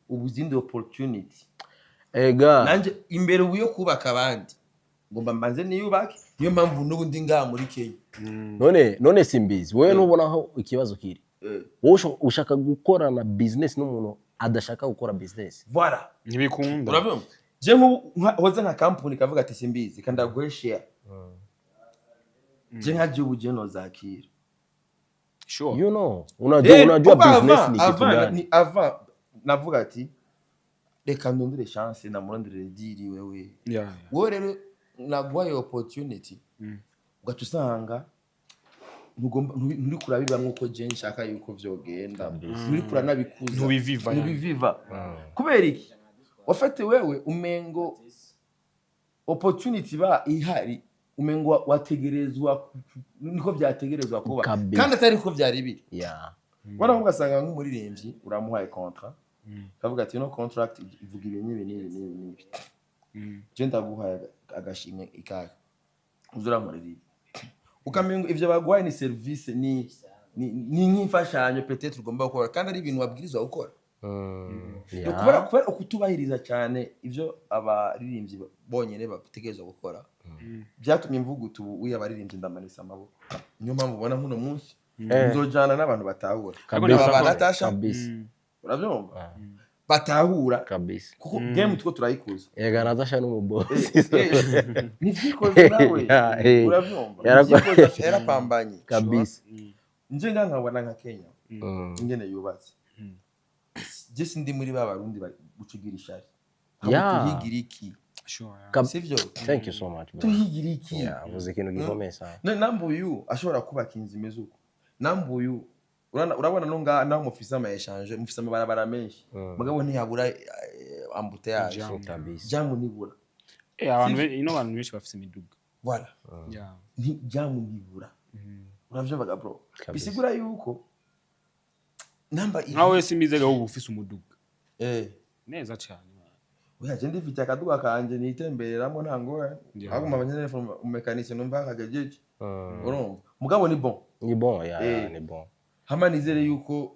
Speaker 1: ubu izindi opportunity.
Speaker 2: Ega.
Speaker 1: Nanjye imbere ubu yo kubaka abandi, ngomba mbanze niyubake. Niyo mpamvu n'ubu ndi ngaha muri Kenya.
Speaker 2: None Simbizi, wewe ntubona aho ikibazo kiri? Wowe ushaka gukorana business n'umuntu adashaka gukora business.
Speaker 1: Voilà.
Speaker 3: Ntibikunda.
Speaker 1: Urabyumva, je nk'ubu hoze nka company kavuga ati Simbizi kandi ndaguhe share, je nka jibu je nozakira.
Speaker 3: Sure.
Speaker 2: You know, unajua unajua business ni kitu gani?
Speaker 1: Ni avant navuga ati reka ndondere chance, namurondere deal wewe. Wowe rero naguhaye opportunity, ugaca usanga nturi kurabiba nk'uko je nshaka yuko vyogenda, nturi kuranabikuza.
Speaker 3: Ntubiviva, yani.
Speaker 1: Ntubiviva. Kubera iki? Wafate wewe umengo opportunity ba ihari, umengo wategerezwa niko vyategerezwa kuba
Speaker 2: Kabisa.
Speaker 1: kandi atari ko vyari biri. Ubona ko ugasanga nk'umuririmbyi uramuhaye contrat, kavuga ati no contract ivuga ibi n'ibi n'ibi n'ibi n'ibi, je ndaguhaye agashimwe ikahe uza urankorera ibi, ukamenga ivyo baguhaye ni service, ni nk'imfashanyo peut-être ugomba gukora, kandi ari ibintu wabwirizwa gukora. Kubera ukutubahiriza cyane ivyo abaririmbyi bonyene bategerezwa gukora, byatumye mvuga uti ubu uyu abaririmbyi ndamanitse amaboko. Niyo mpamvu ubona nk'uno munsi nzojana n'abantu batahura.
Speaker 2: Kabisa.
Speaker 1: Aba ba Natasha.
Speaker 2: Kabisa.
Speaker 1: Urabyumva, batahura kuko game two turayikuza.
Speaker 2: Ega, Natasha ni umubosi.
Speaker 1: Ntivyikoze nawe.
Speaker 2: Yeah,
Speaker 1: Urabyumva. Ntivyikoze, yarapambanye.
Speaker 2: Kabisa.
Speaker 1: Nje nga nkabona nka Kenya ingene yubatse, je sindi muri ba Barundi gucugira ishari. Tuhigira iki?
Speaker 3: Sure, yeah.
Speaker 1: Sivyo?
Speaker 2: Thank you so much, bro.
Speaker 1: Tuhigira iki?
Speaker 2: Yeah, uvuze ikintu gikomeye sana.
Speaker 1: Namba uyu ashobora kubaka inzu imeze uko, namba uyu urabona no ngaha naho mufise ama échange, mufise amabarabara menshi, mugabo ntiyabura embouteillage.
Speaker 3: Jam.
Speaker 2: Kabisa.
Speaker 1: Jamu ntibura.
Speaker 3: Abantu ino abantu benshi bafise imiduga.
Speaker 1: Voilà. Jamu ntibura, uravyumvaga bro?
Speaker 2: Kabisa.
Speaker 1: Bisigura yuko namba
Speaker 3: Nkawe wese imizega ubu ufise umuduga. Neza cyane.
Speaker 1: Oya, je ndifitiye akaduga kanje nitembereramo, nta ngorane.
Speaker 3: Yeah.
Speaker 1: Ahubwo abanyene umumekanisiye numva akagejeje, urumva, mugabo ni bon.
Speaker 2: Ni bon, ya.
Speaker 1: Eh.
Speaker 2: Ni bon.
Speaker 1: Hama nizere yuko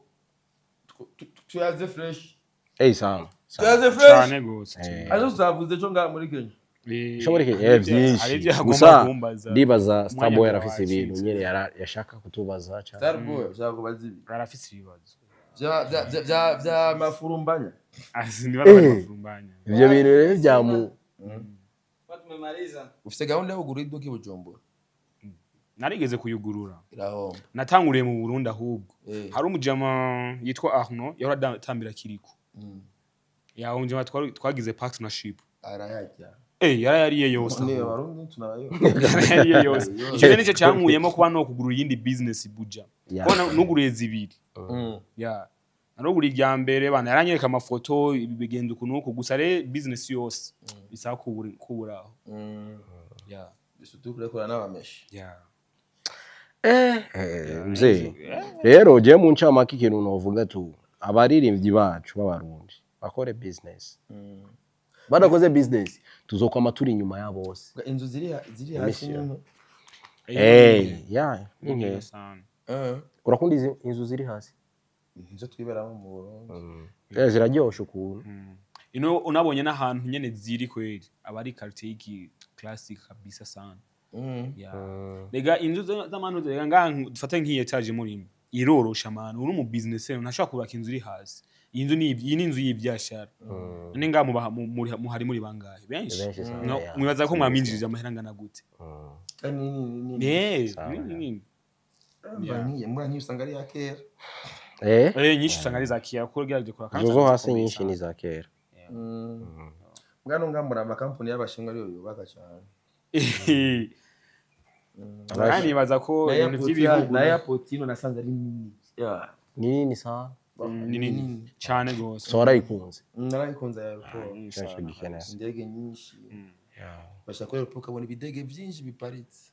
Speaker 1: tuyaze fresh.
Speaker 2: Eh, sana sana.
Speaker 1: Tuyaze fresh.
Speaker 3: Cyane gose.
Speaker 2: Eh.
Speaker 1: Azo tuzavuze ejo ngaha muri Kenya.
Speaker 3: Eh,
Speaker 2: Shobora
Speaker 3: hari
Speaker 2: byinshi
Speaker 3: hari ibyo agomba
Speaker 2: gusa
Speaker 3: kumbaza.
Speaker 2: ndibaza
Speaker 3: Umwanya
Speaker 2: Starboy arafise
Speaker 3: wacitse.
Speaker 2: ibintu nyene yashaka kutubaza cyane.
Speaker 1: Starboy ushaka kubaza ibi
Speaker 3: Arafise ibibazo.
Speaker 1: vya mafurumbanya.
Speaker 3: Niba
Speaker 2: Eh.
Speaker 3: bari.
Speaker 2: Ivyo bintu rero byamu
Speaker 4: Kwa tumemaliza.
Speaker 1: Ufise gahunda yo kugura iduka i Bujumbura?
Speaker 3: Narigeze kuyugurura.
Speaker 1: Irahomba.
Speaker 3: Natanguriye mu Burundi ahubwo.
Speaker 1: Eh.
Speaker 3: Hari umujama yitwa Arno yahora atambira Kiriko. Ya, umujama twagize partnership.
Speaker 1: Arayarya.
Speaker 3: Eh, yarayariye yose.
Speaker 1: Ni
Speaker 3: Ahubwo.
Speaker 1: Abarundi tunabayo.
Speaker 3: Yarayariye yose. Icyo rero nicyo cyankuyemo kuba no kugurura iyindi business buja.
Speaker 2: Ya.
Speaker 3: Kuko nuguruye zibiri. Ya, naruguriye irya mbere, bana yaranyereka amafoto, ibi bigenda uku n'uku, gusa rero business yose bisaba kuburaho. Ya.
Speaker 1: Surtout kurekura n'abameshi.
Speaker 3: Ya.
Speaker 2: Eh, mzee, rero je mu ncamake ikintu novuga tu, abaririmbyi bacu b'Abarundi bakore business. Badakoze business tuzokwama turi inyuma ya bose.
Speaker 1: Inzu ziri hasi
Speaker 2: Mission.
Speaker 1: nyine.
Speaker 2: Eh, ya, ni nkeya.
Speaker 3: Sana.
Speaker 1: Eh.
Speaker 2: Urakunda izi inzu ziri hasi?
Speaker 1: Nizo twiberamo mu Burundi.
Speaker 2: Eh, ziraryoshe ukuntu.
Speaker 3: Ino unabonye n'ahantu nyene ziri kweli, aba ari quartier y'iki classic kabisa sana. Ya, rega inzu z'amantu, rega ngaha dufate nk'iyi étage murimo, irorosha manu uri mu business rero ntashobora kubaka inzu iri hasi. Iyi nzu ni iyi ni inzu y'ibyashara. None ngaha muhari muri bangahe? Benshi.
Speaker 2: Benshi sana,
Speaker 3: No,
Speaker 2: ya.
Speaker 3: mwibaza ko mwaminjirije amahera angana gute?
Speaker 1: Kandi ni nini.
Speaker 3: Eh,
Speaker 2: Sawa,
Speaker 3: ni nini.
Speaker 1: Mbwa nkiyi usanga ari iya kera.
Speaker 2: Eh.
Speaker 3: Eh, nyinshi usanga ari za kera kuko ugerageje kuraba kandi
Speaker 2: Izo zo
Speaker 3: usanga
Speaker 2: hasi
Speaker 3: zikomeye
Speaker 2: nyinshi
Speaker 3: sana.
Speaker 2: ni za kera.
Speaker 1: Mbwa no ngambura amakampani y'Abashinwa ariyo yubaka cyane.
Speaker 3: Kandi nibaza ko
Speaker 1: Na
Speaker 3: ibintu
Speaker 1: airport
Speaker 3: by'ibihugu
Speaker 1: na airport ino nasanze ari nini. Yeah.
Speaker 2: Ni nini sana.
Speaker 3: Ni nini cyane gose.
Speaker 2: So warayikunze?
Speaker 1: Narayikunze airport.
Speaker 3: Nyinshi
Speaker 2: Cyacu
Speaker 3: sana.
Speaker 2: gikeneye.
Speaker 1: Indege nyinshi. Bashaka kuri airport ukabona ibidege byinshi biparitse.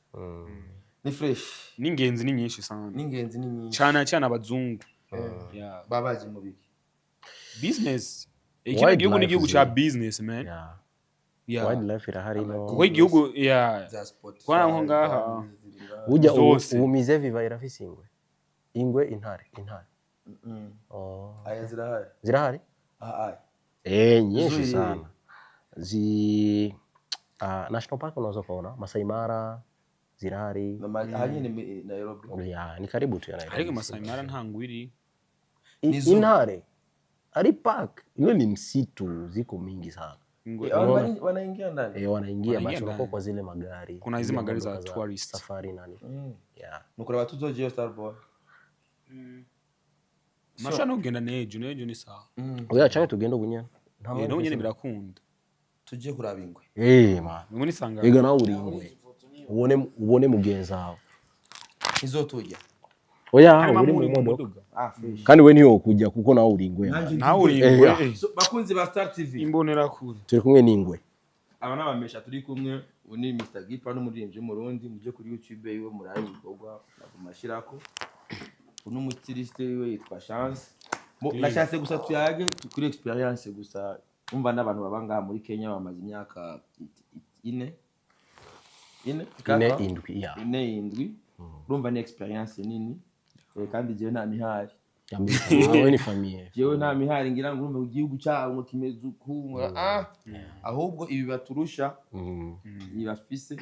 Speaker 1: Ni fresh.
Speaker 3: N'ingenzi ni nyinshi sana.
Speaker 1: N'ingenzi ni nyinshi.
Speaker 3: Cyane cyane abazungu. Yeah.
Speaker 1: Baba baje mu biki?
Speaker 3: Business. Kino gihugu ni igihugu ca business, man.
Speaker 2: Yeah.
Speaker 3: Yeah.
Speaker 2: Wildlife irahari no.
Speaker 3: Kuko igihugu, yeah.
Speaker 1: Za Spotify.
Speaker 3: Kwa nko ngaha.
Speaker 2: Burya ubu
Speaker 3: Zose.
Speaker 2: ubu Musée Vivant irafise ingwe. Ingwe, intare, intare. Oh.
Speaker 1: Aya zirahari.
Speaker 2: Zirahari?
Speaker 1: Ah, ah.
Speaker 2: Eh, nyinshi
Speaker 1: Zuri.
Speaker 2: sana. Zi National Park unaweza kuona, Masai Mara zirahari.
Speaker 1: Na aha nyine Nairobi.
Speaker 2: Ya, ni karibu tu ya Nairobi.
Speaker 3: Ariko Masai Mara nta ngwiri.
Speaker 1: Ni zoo.
Speaker 2: Intare. Ari park. Ile ni msitu, ziko mingi sana.
Speaker 3: Ingwe.
Speaker 1: Eh, wanaingia ndani.
Speaker 2: Eh, wanaingia
Speaker 3: Wanaingia
Speaker 2: basi
Speaker 3: ndani.
Speaker 2: wanakuwa kwa zile magari.
Speaker 3: Kuna hizi
Speaker 2: Zile
Speaker 3: magari za
Speaker 2: motoka
Speaker 3: tourist.
Speaker 2: Safari nani. Yeah.
Speaker 1: Nukuraba tuzojeyo, Starboy.
Speaker 3: Mashobora no kugenda nejo, nejo ni sawa.
Speaker 2: Oya, canke tugende ubu nyene. Nta
Speaker 3: Eh,
Speaker 2: mwanya
Speaker 3: no nyene
Speaker 2: ufise.
Speaker 3: birakunda.
Speaker 1: Tujye kuraba ingwe.
Speaker 2: Eh, man.
Speaker 3: Ngo nisanga.
Speaker 2: Ega nawe uri ingwe. Ubone mugenzi wawe.
Speaker 1: Ntizotujya.
Speaker 2: Oya,
Speaker 3: Harimo
Speaker 2: uri mu
Speaker 3: muri mu
Speaker 2: modoka.
Speaker 3: modoka.
Speaker 1: Ah, fresh.
Speaker 2: Kandi we niyo kujya kuko nawe uri ingwe.
Speaker 1: Nanjye
Speaker 3: Nawe uri
Speaker 2: Eh,
Speaker 3: ingwe.
Speaker 2: yeah.
Speaker 3: Eh.
Speaker 1: So, bakunzi ba Star TV.
Speaker 3: Imbonerakure.
Speaker 2: Turi kumwe n'ingwe.
Speaker 1: Aba n'abamesha turi kumwe. Ubu ni Mr Gipa n'umuririmbyi w'Umurundi, mujye kuri YouTube yiwe murabe ibikorwa naguma ashirako. Uno umustyliste wiwe yitwa Chance. Nashatse gusa tuyage kuri experience gusa, umva n'abantu baba ngaha muri Kenya bamaze imyaka ine ine.
Speaker 2: Ine.
Speaker 1: Kaka?
Speaker 2: Indwi, ya.
Speaker 1: Ine, indwi, urumva ni experience nini. Eh, kandi jewe nta mihari.
Speaker 2: Kabisa. Wewe ni famille.
Speaker 1: Jewe nta mihari ngira ngo urumva igihugu cyabo ngo kimeze uku ngo ah, ahubwo ibi baturusha bafise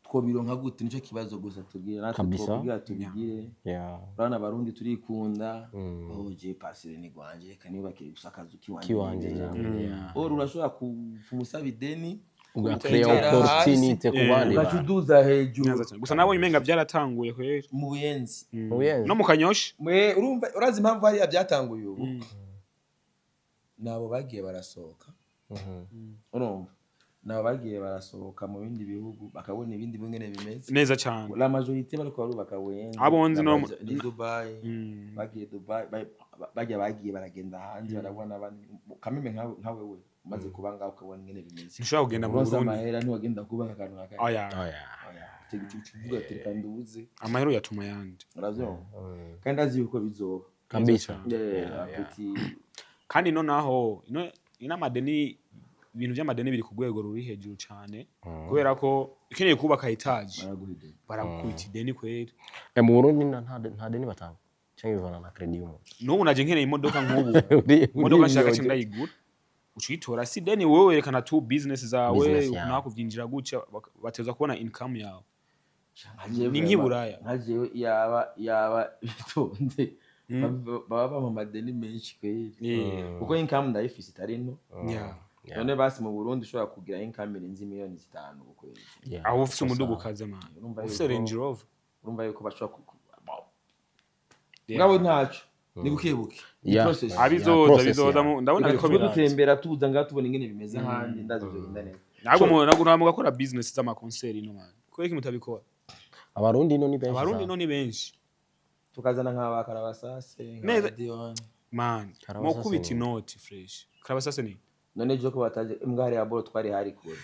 Speaker 1: twobironka gute? Nicyo kibazo gusa tubwira natwe.
Speaker 2: Kabisa.
Speaker 1: Twobwira tubigire.
Speaker 2: Yeah.
Speaker 1: Urabona Abarundi turikunda.
Speaker 2: Mm.
Speaker 1: Oh, je pasire ni gwanje, reka niyubakire gusa akazu kiwanje.
Speaker 2: Kiwanje.
Speaker 1: Nibera.
Speaker 2: Yeah.
Speaker 1: Ora urashobora kumusaba ideni,
Speaker 2: Ugacrea
Speaker 1: Ugacrea
Speaker 2: opportunity ku bandi
Speaker 1: ugaca
Speaker 2: bantu.
Speaker 1: uduza hejuru.
Speaker 3: Neza cyane. Gusa nabonye umenga byaratanguye kweri.
Speaker 1: Mu Buyenzi.
Speaker 2: Mu Buyenzi.
Speaker 3: No mu Kanyosha.
Speaker 1: Mwe urumva, urazi impamvu hariya byatanguye ubu? Nabo bagiye barasohoka. Urumva nabo bagiye barasohoka mu bindi bihugu bakabona ibindi bingene bimeze.
Speaker 3: Neza cyane.
Speaker 1: La majorité bariko barubaka Buyenzi.
Speaker 3: Abo nzi no
Speaker 1: ni Dubai. Bagiye Dubai, bajya bagiye baragenda hanze barabona abandi kameme nkawe we umaze kuba ngaho ukabona ingene bimeze.
Speaker 3: Ntushobora kugenda mu
Speaker 1: Uronse
Speaker 3: Burundi.
Speaker 1: amahera ntiwagenda kubaka akantu nka kariya.
Speaker 3: Oya.
Speaker 2: Oh, yeah.
Speaker 1: Oya, uvuga ati reka nduze.
Speaker 3: Amahera uyatuma yandi.
Speaker 1: Uravyumva, kandi azi yuko bizoba.
Speaker 2: Kabisa.
Speaker 1: Yeah, petit.
Speaker 3: Kandi no naho ino amadeni, ibintu by'amadeni biri ku rwego ruri hejuru cyane, kubera ko ukeneye kubaka étage,
Speaker 1: Baraguha ideni.
Speaker 3: Baragukubita ideni kweri.
Speaker 2: Mu Burundi nta deni batanga cyangwa bivana na credit y'umuntu?
Speaker 3: N'ubu naje nkeneye imodoka nk'ubu, imodoka nshaka cyangwa ndayigura, uca uyitora, si deni. Wowe werekana tu business zawe.
Speaker 2: Business yawe.
Speaker 3: Naho kuvyinjira gutya, bateza kubona income yawe.
Speaker 1: Nka jewe
Speaker 3: Ni nk'iburaya.
Speaker 1: Nka jewe yaba bitonze, baba bampa amadeni menshi kweri, kuko income ndayifise itari nto. None basi mu Burundi ushobora kugira income irenze miliyoni 5 ku kwezi?
Speaker 2: Yeah.
Speaker 3: Aho ufise umuduga ukaze, man.
Speaker 1: Urumva
Speaker 3: ufise Range Rover.
Speaker 1: Urumva yuko bashobora ngabo ntaco, ni buke buke. Ni process.
Speaker 3: Abizoza.
Speaker 2: Process,
Speaker 3: Bizoza.
Speaker 2: yeah.
Speaker 3: Ndabona
Speaker 1: Reka
Speaker 3: biriko
Speaker 1: tube
Speaker 3: biraza.
Speaker 1: dutembera, tuza ngaha, tubona ingene bimeze ahandi, ndazi bizogenda neza.
Speaker 3: Ntabwo mugakora business z'amakonseri no, man, kubera iki mutabikora?
Speaker 2: Abarundi ino ni benshi
Speaker 3: Abarundi
Speaker 2: sana.
Speaker 3: no ni benshi.
Speaker 1: Tukazana nk'aba Karabasase, nka Dion.
Speaker 3: Man,
Speaker 2: Karabasase
Speaker 3: mukubita
Speaker 2: ni-
Speaker 3: inoti fresh. Karabasase ni
Speaker 1: None ejo ko bataje imbwa hariya boro twari hari kure.